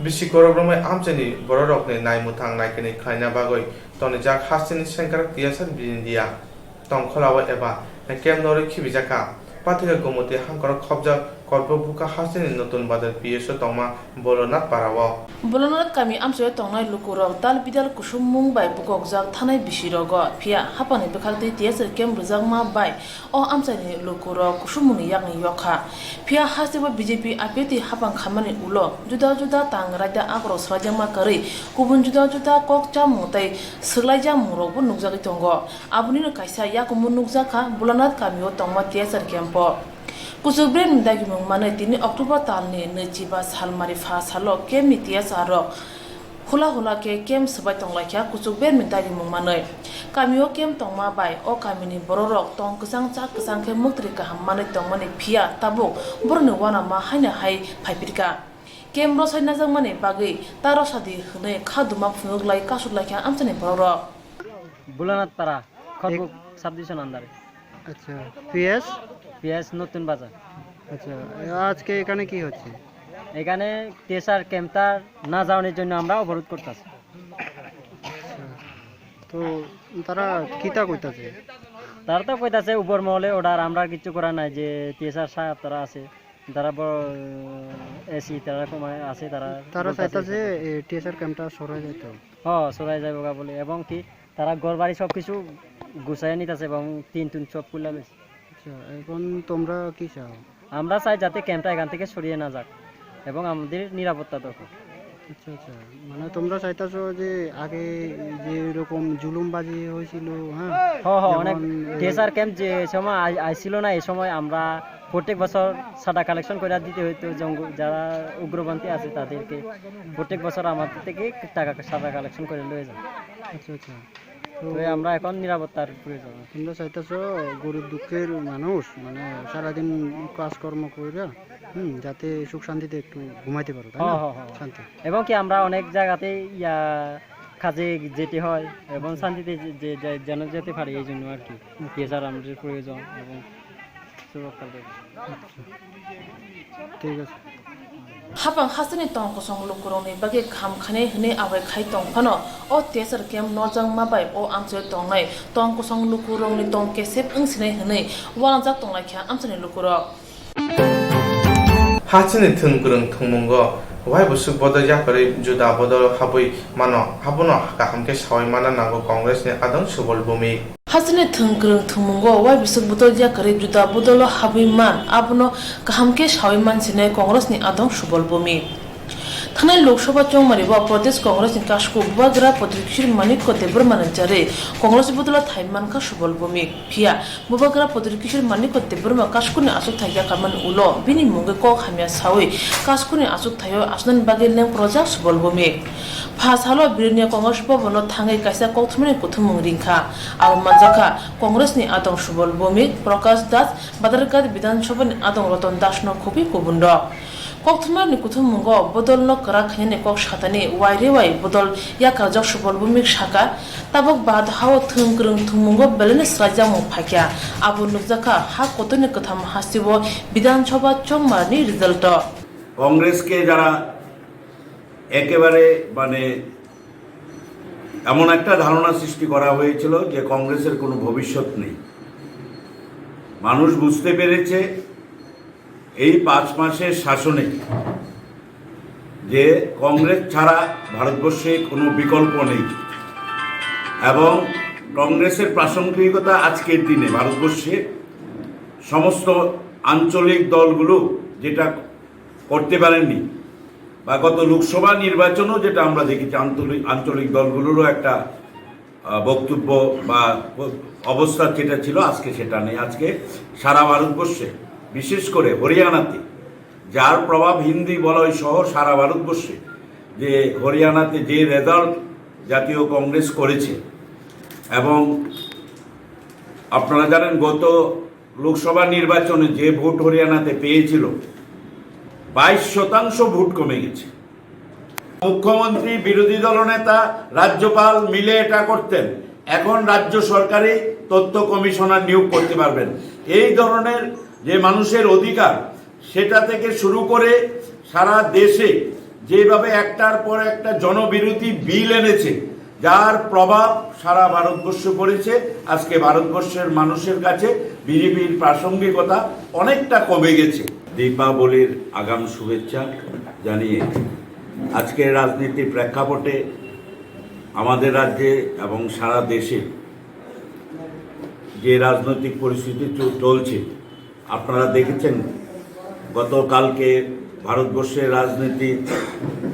Bisi korok romwi amchaini bororokni naimwthang naikani khlaina bagwi tonijak hasteni sengkrak T S R India tongkholao eba camp norwi khibijakha. Pathika Gomoti hamkorok khobjak Kolpobukha hasteni Notun Bazar P S o tongma Bholanath Para o. Bholanath kami amchaio tongnai lukurok dal bidal kusum mung bai bukokjak thanai bisirogo, phiya haphangni bwkhaktwi T S R camp rwjakma bai o amchaini lukurok kusumungni yakni yokha. Phiya hasteo B J P apetwi haphang khamani ulo juda juda tang raida akorok swlaijakma kwrwi kubun juda juda kok chamung tei swklaijakmungrokbo nukjagwi tongo. Abonino kaisa yakumu nukjakha Bholanath kamio tongma T S R camp o. Kuchuk Berni dagimung manwi tini October talni nwichiba salmari pha salo camp ni T S R rok hula hula khe camp swbai tonglaikha Kuchuk Berni dagimung manwi. Kamio camp tongma bai o kamini bororok tong kwchang chak kwchang khe muktri kaham manwi tongmani phiya tabuk borokni uanama haino hai phaipirkha. Camp rwchai najakmani bagwi ta rwchadi hwnwi kha duma phunuk lai kasuk lai kha amchaini borokrok. Bulanath Para, Khotbuk subdivision under. আচ্ছা, PS? PS নতুন বাজার। আচ্ছা, আজকে এখানে কি হচ্ছে? এখানে টিএসআর ক্যাম্পটা না যাওয়ানোর জন্য আমরা অবরোধ করতেছি। আচ্ছা, তো তারা কিতা কইতাছে? তারা তো কইতাছে উপর মহলে অর্ডার, আমরা আর কিচ্ছু করার নাই, যে টিএসআর সাহেব তারা আছে, তারা বড় এসি তারা কমায় আছে, তারা তারা বলতাছে চাইতাছে এসব। এ, টিএসআর ক্যাম্পটা সরাই যাইতো। হ্যাঁ, সরাই যাইবো গা বলে, এবং কি তারা ঘর বাড়ি সব কিছু গুছাইয়া নিতেছে এবং টিন টুন সব খুলে লইছে। আচ্ছা, এখন তোমরা কি চাও? আমরা চাই যাতে ক্যাম্পটা এখান থেকে সরিয়ে না যাক এবং আমাদের নিরাপত্তা দরকার। আচ্ছা, আচ্ছা, মানে তোমরা চাইতাছো যে আগে যে এরকম জুলুমবাজি হয়েছিল, হ্যাঁ? হ, হ, অনেক যেমন, এ, টিএসআর ক্যাম্প যে সময় আই-, আইছিল না, এই সময় আমরা প্রত্যেক বছর চাঁদা কালেকশন করে দিতে হইতো, জঙ্গ-, যারা উগ্রপন্থী আছে তাদেরকে প্রত্যেক বছর আমাদের থেকে টাকা চাঁদা কালেকশন করে লয়ে যায়। আচ্ছা, আচ্ছা। তো তো এই আমরা এখন নিরাপত্তার প্রয়োজন। তোমরা চাইতেছো গরিব দুঃখের মানুষ, মানে, সারাদিন কাজকর্ম কইরা, হুম, যাতে সুখ শান্তিতে একটু ঘুমাইতে পারো, তাই না? হ্যাঁ, হ্যাঁ, হ্যাঁ। শান্তি। এবং কি আমরা অনেক জায়গাতে ইয়া কাজে যেতে হয় এবং শান্তিতে যে, যে, যে, যেন যেতে পারি এই জন্য আর কি। টিএসআর আমাদের প্রয়োজন এবং সুরক্ষা দেবে। আচ্ছা। ঠিক আছে। Hapang hasteni tong kosong lukurokni bagwi kaham khainai hwnwi abai khai tong phano, o tes rwkhem norjakma bai o amchaio tongnai tong kosong lukurokni tong kesep wngsinai hwnwi uanajak tonglaikha amchaini lukurok. Hasteni thwng kwrwng thwngmungo waibo swk bodol yakarwi juda bodol habwi mano, abono kaham khe sawi manna nango Congressni adong Subal Bhumik. Hasteni thwng kwrwng thwngmungo waibo swk bodol yakarwi juda bodolo habwi man, abono kaham khe sawi mansinai Congressni adong Subal Bhumik. Thanai Lok Sabha chongmari bo Pradesh Congressni kasku Bubagra Pradyut Kishore Manikya Debbarmani jarwi Congress bodolo thai mankha Subal Bhumik. Phiya Bubagra Pradyut Kishore Manikya Debbarma kaskuni achukthai yakarmani ulo bini mungwi kok hamya sawi kaskuni achukthaio asonani bagwi lengprojak Subal Bhumik. Pha salo Bilonia Congress Bhavan-o thangwi kaisa kokthumani kuthumung ringkha. Abo manjakha Congressni adong Subal Bhumik, Prakash Das, Badharghat Bidhan Sabhani adong Ratan Das-no khobwi kubunrok. Kokthumani kuthumungo bodolno kwrak khainani kok satani wairewai bodol yakarjak Subal Bhumik saka, tabuk Bharat ha-o thwng kwrwng thwngmungo belaino swlaijakmung phaikha, abo nukjakha ha kotorni kwtham hasteo Bidhan Sabha chongmarni result-o. কংগ্রেসকে যারা একেবারে মানে এমন একটা ধারণা সৃষ্টি করা হয়েছিল যে কংগ্রেসের কোনো ভবিষ্যৎ নেই। মানুষ বুঝতে পেরেছে এই পাঁচ মাসের শাসনে যে কংগ্রেস ছাড়া ভারতবর্ষে কোনো বিকল্প নেই এবং কংগ্রেসের প্রাসঙ্গিকতা আজকের দিনে ভারতবর্ষে সমস্ত আঞ্চলিক দলগুলো যেটা করতে পারেননি বা গত লোকসভা নির্বাচনেও যেটা আমরা দেখেছি আঞ্চলিক আঞ্চলিক দলগুলোরও একটা আহ, বক্তব্য বা অবস্থা যেটা ছিল আজকে সেটা নেই। আজকে সারা ভারতবর্ষে, বিশেষ করে হরিয়ানাতে যার প্রভাব হিন্দি বলয় সহ সারা ভারতবর্ষে যে হরিয়ানাতে যে রেজাল্ট জাতীয় কংগ্রেস করেছে এবং আপনারা জানেন গত লোকসভা নির্বাচনে যে ভোট হরিয়ানাতে পেয়েছিল, বাইশ শতাংশ ভোট কমে গেছে। মুখ্যমন্ত্রী, বিরোধী দলনেতা, রাজ্যপাল মিলে এটা করতেন। এখন রাজ্য সরকারে তথ্য কমিশনার নিয়োগ করতে পারবেন। এই ধরনের যে মানুষের অধিকার, সেটা থেকে শুরু করে সারা দেশে যেভাবে একটার পর একটা জনবিরোধী বিল এনেছে, যার প্রভাব সারা ভারতবর্ষে পড়েছে। আজকে ভারতবর্ষের মানুষের কাছে বিজেপির প্রাসঙ্গিকতা অনেকটা কমে গেছে। দীপাবলির আগাম শুভেচ্ছা জানিয়ে আজকের রাজনীতির প্রেক্ষাপটে আমাদের রাজ্যে এবং সারা দেশে যে রাজনৈতিক পরিস্থিতি চ-, চলছে, আপনারা দেখেছেন গতকালকে ভারতবর্ষের রাজনীতির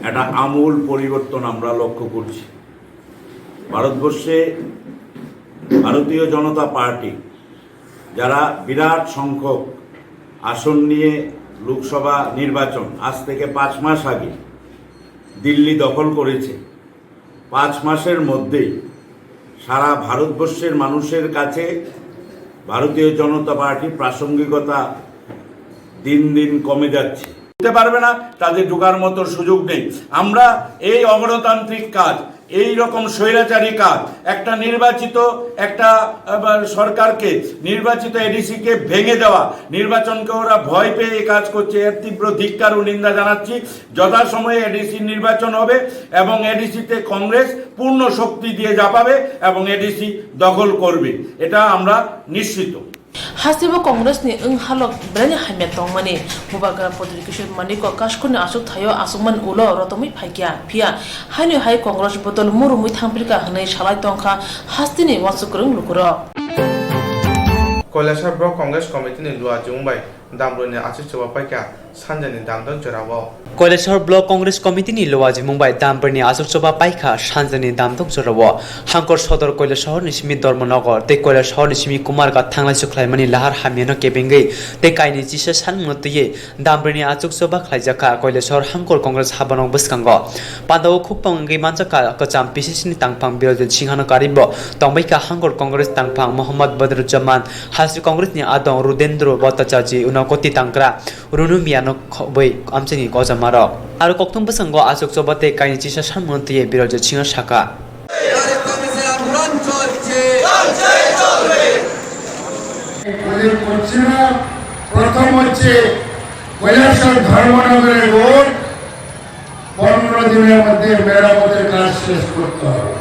একটা আমূল পরিবর্তন আমরা লক্ষ্য করছি। ভারতবর্ষে ভারতীয় জনতা পার্টি, যারা বিরাট সংখ্যক আসন নিয়ে লোকসভা নির্বাচন আজ থেকে পাঁচ মাস আগে দিল্লি দখল করেছে, পাঁচ মাসের মধ্যেই সারা ভারতবর্ষের মানুষের কাছে ভারতীয় জনতা পার্টির প্রাসঙ্গিকতা দিন দিন কমে যাচ্ছে। ঢুকতে পারবে না, তাদের ঢোকার মতো সুযোগ নেই। আমরা এই অগণতান্ত্রিক কাজ, এই রকম স্বৈরাচারী কাজ, একটা নির্বাচিত একটা আহ, সরকারকে, নির্বাচিত এডিসি কে ভেঙে দেওয়া, নির্বাচনকে ওরা ভয় পেয়ে এই কাজ করছে, এর তীব্র ধিক্কার ও নিন্দা জানাচ্ছি। যথাসময়ে এডিসি নির্বাচন হবে এবং এডিসিতে কংগ্রেস পূর্ণ শক্তি দিয়ে ঝাঁপাবে এবং এডিসি দখল করবে, এটা আমরা নিশ্চিত। Hasteo Congress ni wng halok belai ni hamya tongmani. Bubagra Prodip Kishore Manik o Kashkur ni achuk thaio achukmani ulo rotomwi phaikha, phiya haino hai Congress bodol murumwi thangphirkha hwnwi salai tongkha hasteni uansuk kwrwng lukurok. Kailasahar Block Congress Committee ni luajimung bai Dambroni achuk choba paikha sanjani damdok jorao. Kailasahar Block Congress Committee ni luajimung bai Dambroni achuk choba paikha sanjani damdok jorao. Hangkor sodor Kailasahar ni simi Dharmanagar tei Kailasahar ni simi Kumarghat thanglai sukhlaimani lahar hamyano kebengwi tei kaini chisa sanmungno twiwi Dambroni achuk choba khlaijakha Kailasahar Hangkor Congress habanok bwskango. Pandao khukpang wngwi manjakha kwcham P C C ni tangphang Birojit Singhano karibo tongbaikha Hangkor Congress tangphang Mohammad Badruzzaman, Hasteo Congress ni adong Rudendro Bhattacharjee, Unakoti Tangkra, Runu Miano khobwi amchaini kojamarok. Aro kokthum bwskango achuk choba tei kaini chisa sanmungno twiwi Birojit Singha sakha. এই পুলিশ করছে না। প্রথম হচ্ছে কৈলাসহর ধর্মনগরের রোড পনেরো দিনের মধ্যে মেরামতের কাজ শেষ করতে হবে।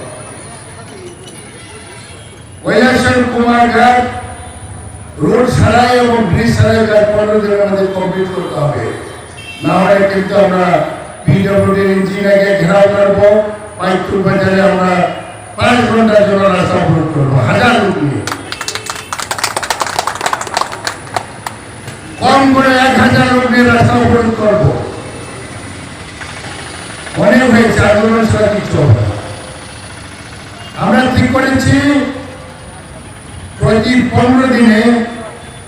কৈলাসহর কুমারঘাট রোড সারাই এবং ব্রিজ সারাই কাজ পনেরো দিনের মধ্যে কমপ্লিট করতে হবে, না হলে কিন্তু আমরা পিডব্লিউডির ইঞ্জিনিয়ারকে ঘেরাও করবো। পাইকপুর বাজারে আমরা পাঁচ ঘন্টার জন্য রাস্তা অবরোধ করবো, হাজার লোক নিয়ে, কম করে এক হাজার লোক নিয়ে রাস্তা অবরোধ করবো। অনেক হয়েছে, আন্দোলন ছাড়া কিচ্ছু হবে না। আমরা ঠিক করেছি প্রতি পনেরো দিনে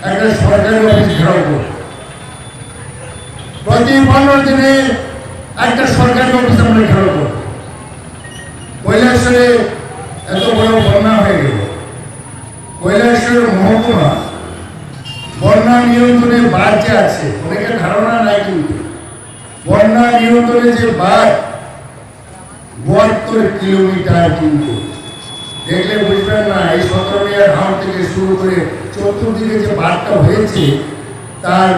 একটা সরকারি অফিস ঘেরাও করব। প্রতি পনেরো দিনে একটা সরকারি অফিস আমরা ঘেরাও করব। কৈলাসহরে এত বড় বন্যা হয়ে গেল, কৈলাসহর মহকুমা বন্যা নিয়ন্ত্রণে বাদ যে আছে, অনেকের ধারণা নাই, কিন্তু বন্যা নিয়ন্ত্রণে যে বাঁধ, বাহাত্তর কিলোমিটার, কিন্তু দেখলে বুঝবেন না, এই সতেরো মিয়ার হাওর থেকে শুরু করে চতুর্দিকে যে বাঁধটা হয়েছে, তার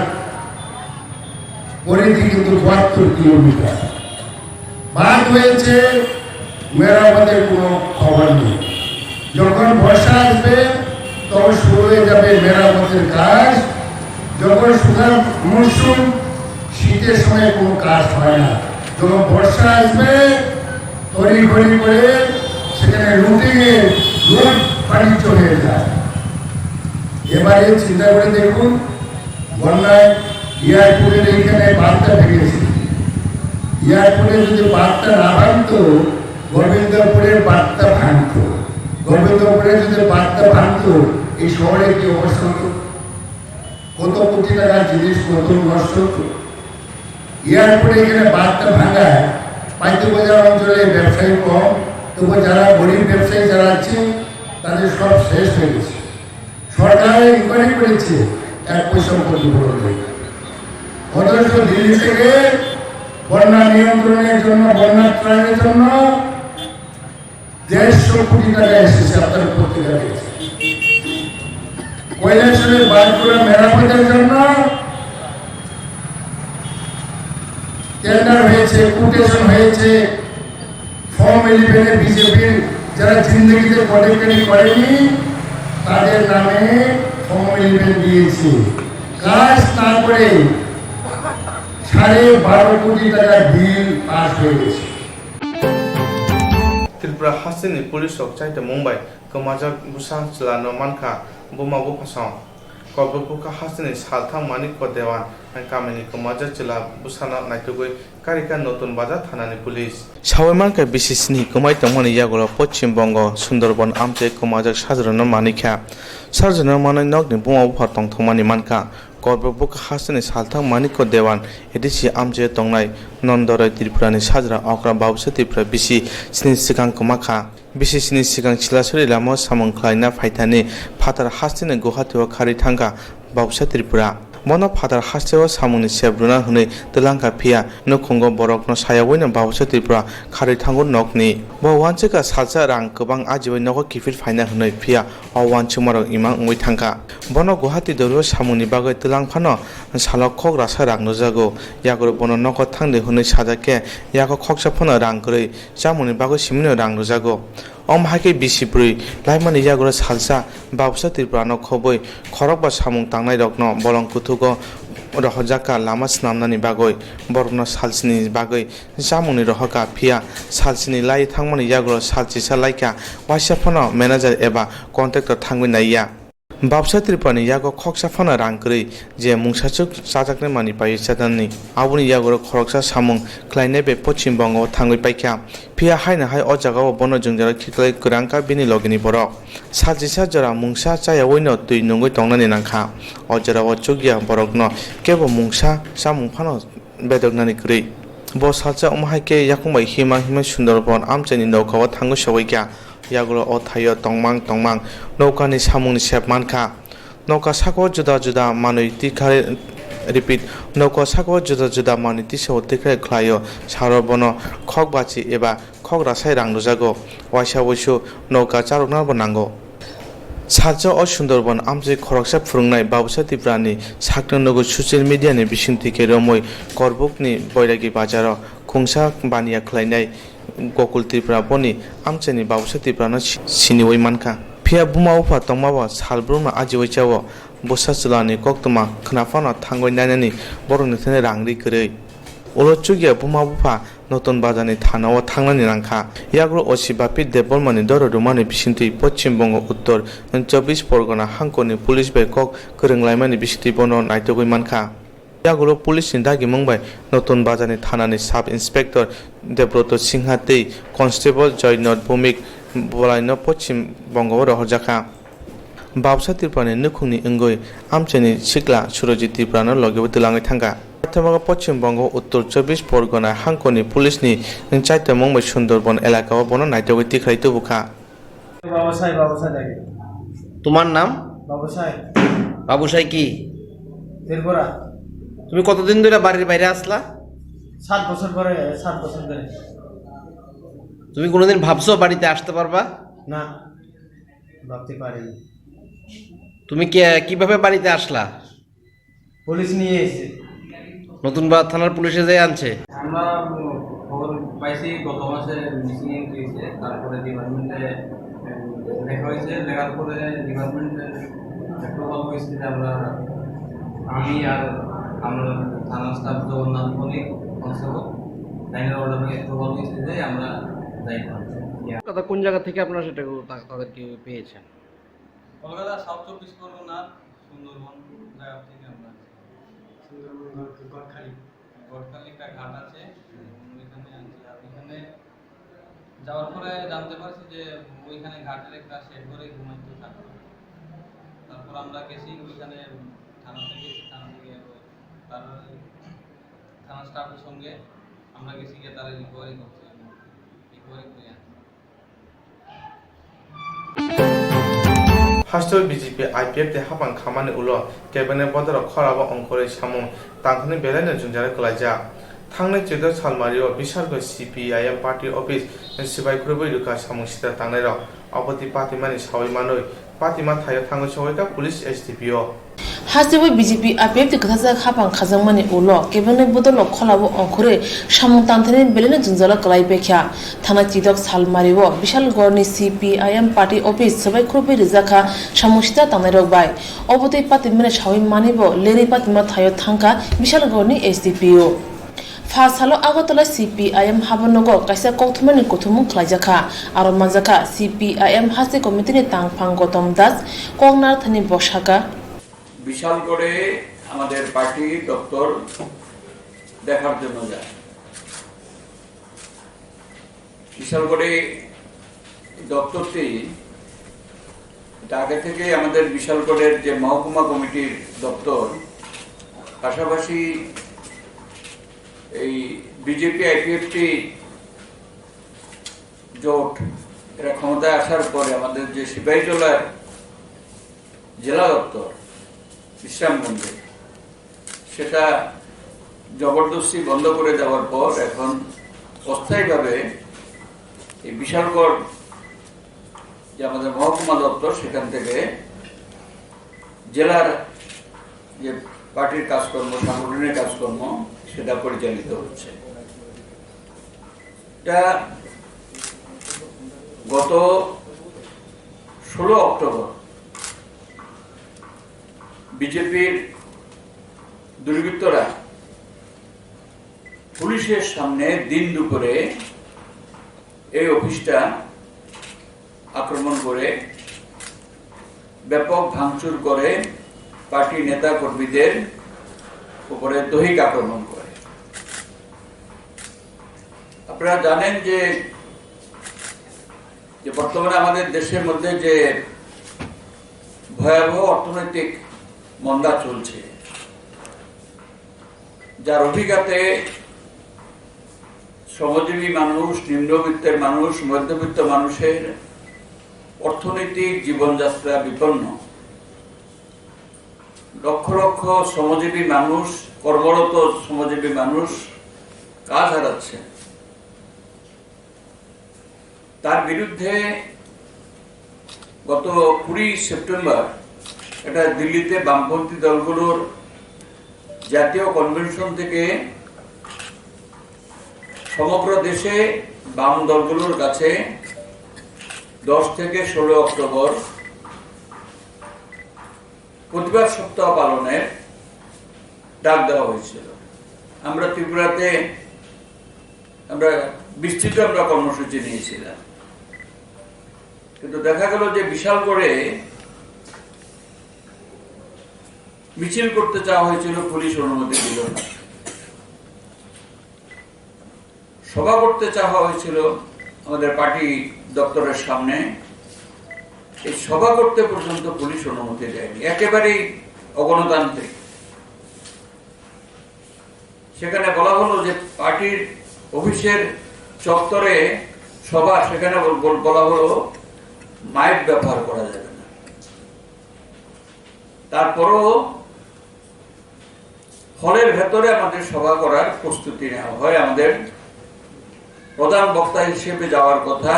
পরিধি কিন্তু বাহাত্তর কিলোমিটার। বাঁধ হয়েছে, মেরামতের কোনো খবর নেই। যখন বর্ষা আসবে, তখন শুরু হয়ে যাবে মেরামতের কাজ। যখন শুকান মরশুম, শীতের সময় কোনো কাজ হয় না। যখন বর্ষা আসবে, তড়িঘড়ি করে সেখানে রুটিংয়ে রোড বাণিজ্য হয়ে যায়। এবারে চিন্তা করে দেখুন, বন্যায় এয়ারপোর্টের এইখানে বাঁধটা ভেঙেছে। এয়ারপোর্টে যদি বাঁধটা না ভাঙতো, গোবিন্দপুরের বাঁধটা ভাঙতো। গোবিন্দপুরে যদি বাঁধটা ভাঙতো, এই শহরে কি অবস্থা হতো? কত কোটি টাকার জিনিস কত নষ্ট হতো। এয়ারপোর্টে এখানে বাঁধটা ভাঙায় পাইকপুর বাজার অঞ্চলে ব্যবসায়ী কম, তবু যারা গরিব ব্যবসায়ী যারা আছে, তাদের সব শেষ হয়ে গেছে। সরকার ইনকোয়ারি করেছে, এক পয়সা ক্ষতিপূরণ নেই। অথচ দিল্লি থেকে বন্যা নিয়ন্ত্রণের জন্য, বন্যা ত্রাণের জন্য দেড়শো কোটি টাকা এসেছে, আপনারা পত্রিকা দেখেছেন। কৈলাসহরের বাঁধগুলো মেরামতের জন্য টেন্ডার হয়েছে, কোটেশন হয়েছে, ফর্ম ইলেভেনে বিজেপির যারা জিন্দেগিতে কোয়ালিফাই করেনি, তাদের নামে ফর্ম ইলেভেন দিয়েছে। কাজ না করে সাড়ে বারো কোটি টাকা বিল পাস হয়ে গেছে। Tripura hasteni police rok chaitomung bai kwmajak bwsa chwla no mankha buma buphasong. Kokborok bukha hasteni salthang Manikko Dewan kamini kwmajak chwla bwsano naitugwi karikha Notun Bazar thanani police. Sawi mankha bisi sni kwmai tongmani yagulo Poschim Bongo Sundarban amchai kwmajak sajrano manikha. Sajrano manwi nokni buma bupha tongthokmani mankha. Kokborok bukha hasteni salthang Manikko Dewan A D C amchai tongnai Nondorai Tripurani sajra okra Babsa Tripura bisi sni swkang kwmakha. Bisi sni swkang Chilasuri lamao samung khlaina phaithani phatar hasteni Guwahati-o kharwi thangkha Babsa Tripura. Bono phatar hasteo samungni sep rwna hwnwi twlangkha, phiya nukhungo borokno sayaoino Babusa Tripura kharwi thango nokni. Bo uansukha salsa rang kwbang ajiwi nogo kiphil phaina hwnwi, phiya o uansukmarok imang wngwi thangkha. Bono Guwahati dorio samungni bagwi twlang phano salo khok rasa rang rwjago. Yago bono nogo thangdi hwnwi sajak khe yago khoksa phano rang kwrwi chamungni bagwi simino rang rwjago. Omo hai khe bisi bwrwi laimani yago salsa Babusa Tripurano khobwi khorokba samung tangnairokno bolong kuthugo rohorjakha lama swnamnani bagwi, borokno salsini bagwi chamungni rohorkha, phiya salsini lai thangmani yago salchisa laikha, waisa phano manager eba contractor thangwi naiya. Babusa Tripurani yago khoksa phano rang kwrwi je mungsaswk chajaknai manwi paiwi chajaknani, aboni yagoro khoroksa samung khlainai bai Poschim Bongo o thangwi paikha. Phiya haino hai o jagao bono jwngjal khiklai kwrangkha bini logini borok. Salchisa jora mungsa chayaoino twi nungwi tongnani nangkha. O jorao chukya borokno kebo mungsa chamung phano bedoknani kwrwi. Bo salsa omo hai khe yakung bai hima himwi Sundarban amchaini nokao thangwi sogwi kha. Yagulo o thaio tongmang tongmang nokani samungni sep mankha. Noka sako juda juda manwi tikha, repeat, noka sako juda juda manwi tisao tikha khlaio, saro bono khok bachi eba khok rasai rang rwjago, waisa wuisu noka charwknabo nango. Salsa o Sundarban amchai khoroksa phwrwngnai Babusa Tripurani sakno nugo social media ni bisingtwi khe romwi Korbukni Boiragi bazaro khungsa baniya khlainai Gokul Tripura boni amchaini Babusa Tripurano si-, siniwi mankha. Phiya buma bupha tongmabo sal brumno ajiwi chao, bwsa chwlani koktwma khwnaphano thangwi nainani borokni thani rang ri kwrwi. Ulo chukya buma bupha Notun Bazarni thanao thangnani nangkha. Yagulo O C Bapit Debbarmani doro rwmani bisingtwi Poschim Bongo Uttor Chobbish Porgona hangkoni police bai kok kwrwnglaimani bisingtwi bono naitugwi mankha. Yagulo police ni dagimung bai Notun Bazarni thanani Sub Inspector Debroto Singha tei Constable Joynath Bhumik bolaino Poschim Bongo o rohorjakha. Babsa Tripurani nukhungni wngwi amchaini sikla Surojit Tripurano logebo twlangwi thangkha. Paithago Poschim Bongo Uttor Chobbish Porgona hangkoni police ni chaitomung bai Sundarban elakao bono naitugwi tikhlai tubukha. বাবুসাই, বাবুসাই ডাকে। তোমার নাম? বাবুসাই। বাবুসাই কি? ত্রিপুরা। তুমি কতদিন ধরে বাড়ির বাইরে আসলা? সাত বছর পরে, সাত বছর ধরে। তুমি কোনোদিন ভাবছো বাড়িতে আসতে পারবা? না, ভাবতে পারিনি। তুমি কে-, কিভাবে বাড়িতে আসলা? পুলিশ নিয়ে এসেছে। নতুন বাজার থানার পুলিশে যাই আনছে? আমরা, উম, খবর পাইছি গত মাসে মিসিং এন্ট্রি হয়েছে, তারপরে ডিপার্টমেন্টে, উম, লেখা হয়েছে, লেখার পরে ডিপার্টমেন্টের অ্যাপ্রুভাল হয়েছে যে আমরা, আমি আর আমরা থানার স্টাফ জগন্নাথ বণিক কনস্টেবল, লাইনের অর্ডার অ্যাপ্রুভাল হয়েছে যে আমরা যাই। কথা কোন জায়গা থেকে আপনারা সেটা তা-, তাদেরকে পেয়েছেন? কলকাতা সাউথ চব্বিশ পরগনার সুন্দরবন জায়গা থেকে আমরা আনছি। সুন্দরবন ঘাট, ঘটখালি। ঘটখালি একটা ঘাট আছে, ওইখানে আনছি। আর ওইখানে যাওয়ার পরে জানতে পারছি যে ওইখানে ঘাটের একটা শেড ঘরে ঘুমাইতো থাকতো। তারপর আমরা গেছি ওইখানে, থানাতে গেছি, থানা থেকে তার থানার স্টাফের সঙ্গে আমরা গেছি গিয়ে তারা রিকভারি করছি, রিকভারি করে আনছি। Hasteo B J P I P F ni hapang khamani ulo cabinet bodolrok khorabo ongkhorwi samung tangthani belaino jwngjal kwlaijak. Thangnai chwdao salmario Bishalgori C P I M party office swbai khurubwi rwkha samung sita tangnairok. Obotwi patimani sawi manwi patima thaio thangwi sogwikha police S D P O. Hasteo B J P I P F ni kwthajak hapang khajakmani ulo kebengni bodolrok kholabo ongkhorwi samung tangthani belaino jwngjalo kwlai paikha. Thana chidok salmario Bishalgorni C P I M party office swbai khurubwi rijak kha samung sita tangnairok bai. Obotwi patimani sawi manibo lerwi patima thaio thangkha Bishalgorni S D P O. Pha salo Agartala C P I M habornogo kaisa kokthumani kuthumung khlaijakha. Aro manjakha C P I M haste committee ni tangphang Gotom Das, koknar thani bo sakha. বিশালগড়ে আমাদের পার্টি দপ্তর দেখার জন্য যায়। বিশালগড়ে দপ্তরটি এটা আগে থেকেই আমাদের বিশালগড়ের যে মহকুমা কমিটির দপ্তর, পাশাপাশি এই বিজেপি আইপিএফটি জোট, এরা ক্ষমতায় আসার পরে আমাদের যে সিপাহীজলার জেলা দপ্তর বিশ্রামগঞ্জে, সেটা জবরদস্তি বন্ধ করে দেওয়ার পর এখন অস্থায়ীভাবে এই বিশালগড় যে আমাদের মহকুমা দপ্তর, সেখান থেকে জেলার যে পার্টির কাজকর্ম, সাংগঠনিক কাজকর্ম, সেটা পরিচালিত হচ্ছে। এটা গত ষোলো অক্টোবর বিজেপির দুর্বৃত্তরা পুলিশের সামনে দিন দুপুরে এই অফিসটা আক্রমণ করে ব্যাপক ভাঙচুর করে পার্টি নেতা কর্মীদের উপরে দৈহিক আক্রমণ করে। আপনারা জানেন যে, যে বর্তমানে আমাদের দেশের মধ্যে যে ভয়াবহ অর্থনৈতিক মন্দা চলছে, যার অভিঘাতে শ্রমজীবী মানুষ, নিম্নবিত্তের মানুষ, মধ্যবিত্ত মানুষের অর্থনৈতিক জীবনযাত্রা বিপন্ন। লক্ষ লক্ষ শ্রমজীবী মানুষ, কর্মরত শ্রমজীবী মানুষ কাজ হারাচ্ছে। তার বিরুদ্ধে গত কুড়ি সেপ্টেম্বর এটা দিল্লিতে বামপন্থী দলগুলোর জাতীয় কনভেনশন থেকে সমগ্র দেশে বাম দলগুলোর কাছে দশ থেকে ষোলো অক্টোবর প্রতিবাদ সপ্তাহ পালনের ডাক দেওয়া হয়েছিল। আমরা ত্রিপুরাতে আমরা বিস্তৃত আমরা কর্মসূচি নিয়েছিলাম, কিন্তু দেখা গেল যে বিশালগড়ে মিছিল করতে চাওয়া হয়েছিল, পুলিশ অনুমতি দিল না। সভা করতে চাওয়া হয়েছিল আমাদের পার্টি দপ্তরের সামনে, এই সভা করতে পর্যন্ত পুলিশ অনুমতি দেয়নি, একেবারেই অগণতান্ত্রিক। সেখানে বলা হলো যে পার্টির অফিসের চত্বরে সভা, সেখানে বল-, বল-, বলা হলো মাইক ব্যবহার করা যাবে না। তারপরও হলের ভেতরে আমাদের সভা করার প্রস্তুতি নেওয়া হয়। আমাদের প্রধান বক্তা হিসেবে যাওয়ার কথা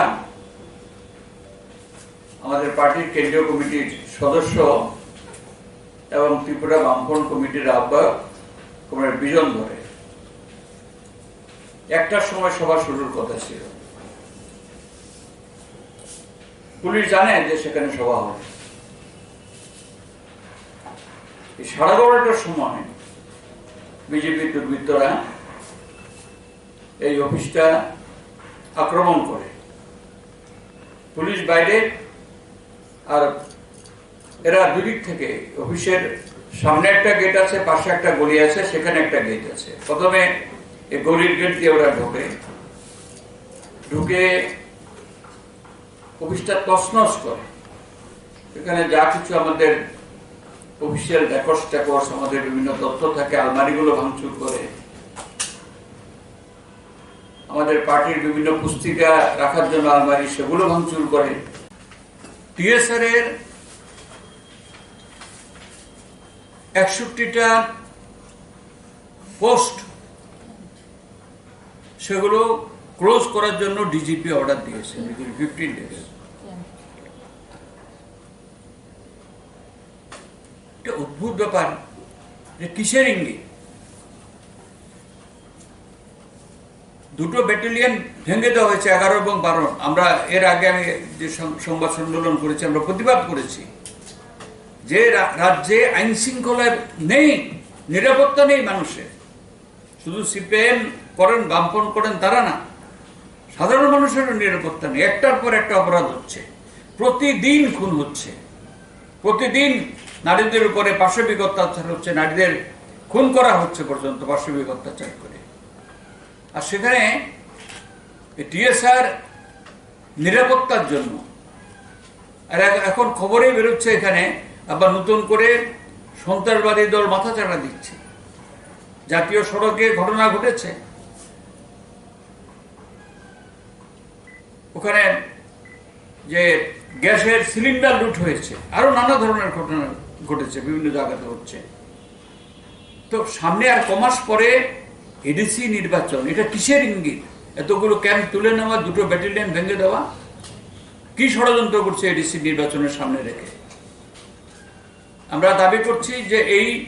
আমাদের পার্টির কেন্দ্রীয় কমিটির সদস্য এবং ত্রিপুরা বামফ্রন্ট কমিটির আহ্বায়ক কমরেড বিজন ধরে। একটার সময় সভা শুরুর কথা ছিল। পুলিশ জানে যে সেখানে সভা হবে। এই সাড়ে বারোটার সময় বিজেপির দুর্বৃত্তরা এই অফিসটা আক্রমণ করে। পুলিশ বাইরে, আর এরা দুদিক থেকে, অফিসের সামনে একটা গেট আছে, পাশে একটা গলি আছে, সেখানে একটা গেট আছে। প্রথমে এই গলির গেট দিয়ে ওরা ঢোকে, ঢুকে অফিসটা তছনছ করে। এখানে যা কিছু আমাদের অফিসিয়াল রেকর্ডস টেকর্ডস, আমাদের বিভিন্ন তথ্য থাকে, আলমারিগুলো ভাঙচুর করে। আমাদের পার্টির বিভিন্ন পুস্তিকা রাখার জন্য আলমারি, সেগুলো ভাঙচুর করে। টিএসআর এর একষট্টিটা পোস্ট, সেগুলো ক্লোজ করার জন্য ডিজিপি অর্ডার দিয়েছে, ফিফটিন ডেজ। এটা অদ্ভুত ব্যাপার, যে কিসের ইঙ্গিত? দুটো ব্যাটালিয়ন ভেঙে দেওয়া হয়েছে, এগারো এবং বারো। আমরা এর আগে আমি যে সং-, সংবাদ সম্মেলন করেছি, আমরা প্রতিবাদ করেছি যে রা-, রাজ্যে আইন শৃঙ্খলা নেই, নিরাপত্তা নেই মানুষের। শুধু সিপিআইএম করেন, বামফ্রন্ট করেন, তারা না, সাধারণ মানুষেরও নিরাপত্তা নেই। একটার পর একটা অপরাধ হচ্ছে, প্রতিদিন খুন হচ্ছে, প্রতিদিন নারীদের উপরে পাশবিক অত্যাচার হচ্ছে, নারীদের খুন করা হচ্ছে পর্যন্ত পাশবিক অত্যাচার করে। আর সেখানে টিএসআর নিরাপত্তার জন্য, আর এখ-, এখন খবরেই বেরোচ্ছে এখানে আবার নতুন করে সন্ত্রাসবাদী দল মাথাচাড়া দিচ্ছে। জাতীয় সড়কে ঘটনা ঘটেছে, ওখানে যে গ্যাসের সিলিন্ডার লুট হয়েছে, আরো নানা ধরনের ঘটনা ঘটেছে, বিভিন্ন জায়গাতে হচ্ছে। তো সামনে আর কমাস পরে এডিসি নির্বাচন, এটা কিসের ইঙ্গিত? এতগুলো ক্যাম্প তুলে নেওয়া, দুটো ব্যাটালিয়ন ভেঙে দেওয়া, কি ষড়যন্ত্র করছে এডিসি নির্বাচনের সামনে রেখে? আমরা দাবি করছি যে এই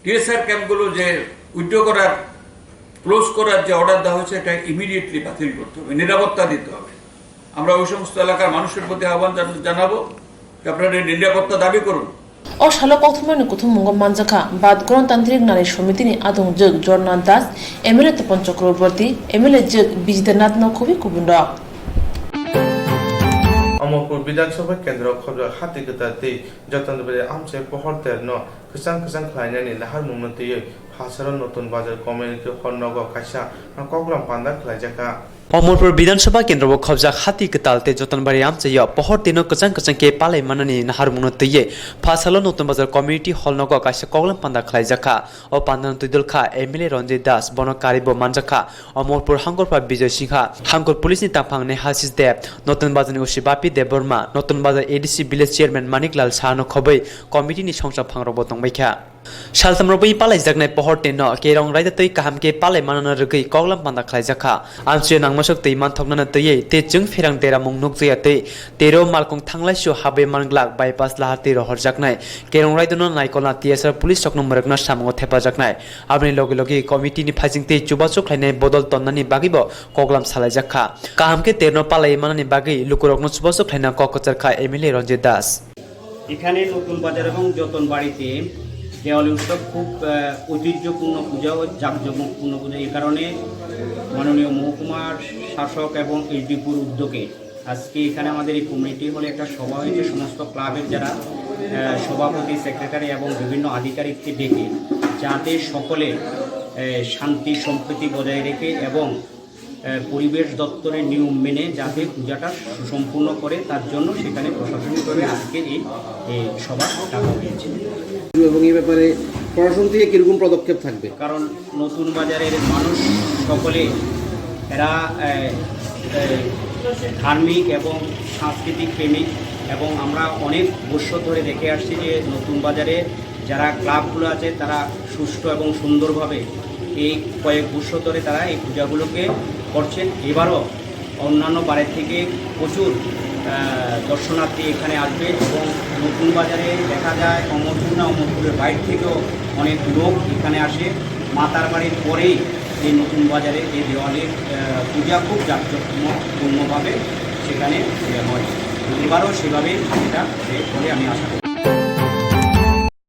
টিএসআর ক্যাম্পগুলো যে উইথড্র করার, ক্লোজ করার যে অর্ডার দেওয়া হয়েছে, এটা ইমিডিয়েটলি বাতিল করতে হবে, নিরাপত্তা দিতে হবে। আমরা ওই সমস্ত এলাকার মানুষের প্রতি আহ্বান জান- জানাবো যে আপনারা নিরাপত্তা দাবি করুন। O salo kokthumani kuthummungo manjakha Bad Ganatantrik Nari Somitini adongjwk Jorna Das, M L A Tapan Chakraborty, M L A jwk Bijitanath no khobwi kubunrok. Amarpur Bidhan Sabha Kendro khobjak hati kwtal tei Joton Bari amchai pohor terno kwchang kwchang khlainani naharmungno twiwi Phalsaro Notun Bazar Community Hall nogo kaisa koklam panda khlaijakha. Amarpur Bidhan Sabha Kendro o khobjak hati kwtal tei Joton Bari amchaio pohor terno kwchang kwchang khe palai manani naharmungno twiwi Phalsalo Notun Bazar Community Hall nogo kaisa koklam panda khlaijakha. O pandano twidul kha M L A Ranjit Das, bono karibo manjakha Omorpur Hangkorpha Bijoy Singha, Hangkor Police ni tangphang Nehasis Deb, Notun Bazar ni O C Bapi Debbarma, Notun Bazar A D C Village Chairman Manik Lal Saha no khobwi committee ni songcha phangrokbo tongbaikha. Saltamrokbo palaijak nai pohor terno kerong raida twi kaham khe palai manano rwgwi koklam panda khlaijakha. Amchio nangmasok twi manthoknano twiwi tei chwng pherang deramung nukjakya tei tero malkung thanglaisu habwi manglak bypass lahar twi rohorjaknai. Kerong raidano naikolna T S R police rokno mwrwkna samungo thepajaknai. Aboni logi logi committee ni phaising tei chubachu khlainai bodol tonnani bagwibo koklam salaijak kha. Kaham khe terno palai manani bagwi lukurokno chubachu khlaina kok kwchar kha M L A Ranjit Das. এখানে নতুন বাজার এবং যতন বাড়িতে দেওয়ালি উৎসব খুব, আহ, ঐতিহ্যপূর্ণ পূজা ও জাঁকজমকপূর্ণ পূজা। এ কারণে মাননীয় মহকুমার শাসক এবং এসডিপির উদ্যোগে আজকে এখানে আমাদের এই কমিউনিটি হলে একটা সভা হয়েছে। সমস্ত ক্লাবের যারা, আহ, সভাপতি, সেক্রেটারি এবং বিভিন্ন আধিকারিককে ডেকে যাতে সকলে, আহ, শান্তি সম্প্রীতি বজায় রেখে এবং, আহ, পরিবেশ দপ্তরের নিয়ম মেনে যাতে পূজাটা সুসম্পূর্ণ করে, তার জন্য সেখানে প্রশাসনিকভাবে আজকে এই, এই সভা ডাকা হয়েছে। এবং এই ব্যাপারে প্রশাসন থেকে কিরকম পদক্ষেপ থাকবে? কারণ নতুন বাজারের মানুষ সকলে এরা, এ, এ, ধার্মিক এবং সাংস্কৃতিক প্রেমিক, এবং আমরা অনেক বৎসর ধরে দেখে আসছি যে নতুন বাজারে যারা ক্লাবগুলো আছে, তারা সুষ্ঠু এবং সুন্দরভাবে এই কয়েক বৎসর ধরে তারা এই পূজাগুলোকে করছেন। এবারও অন্যান্য বারের থেকে প্রচুর, আহ, দর্শনার্থী এখানে আসবে এবং নতুন বাজারে দেখা যায় অমরপুর না অমরপুরের বাইরে থেকেও অনেক লোক এখানে আসে। মাতার বাড়ির পরেই এই নতুন বাজারে এই দেওয়ালির, আহ, পূজা খুব জাঁকজমকপূর্ণভাবে সেখানে, আহ, হয়। এবারও সেভাবেই সেটা হবে বলে আমি আশা করি।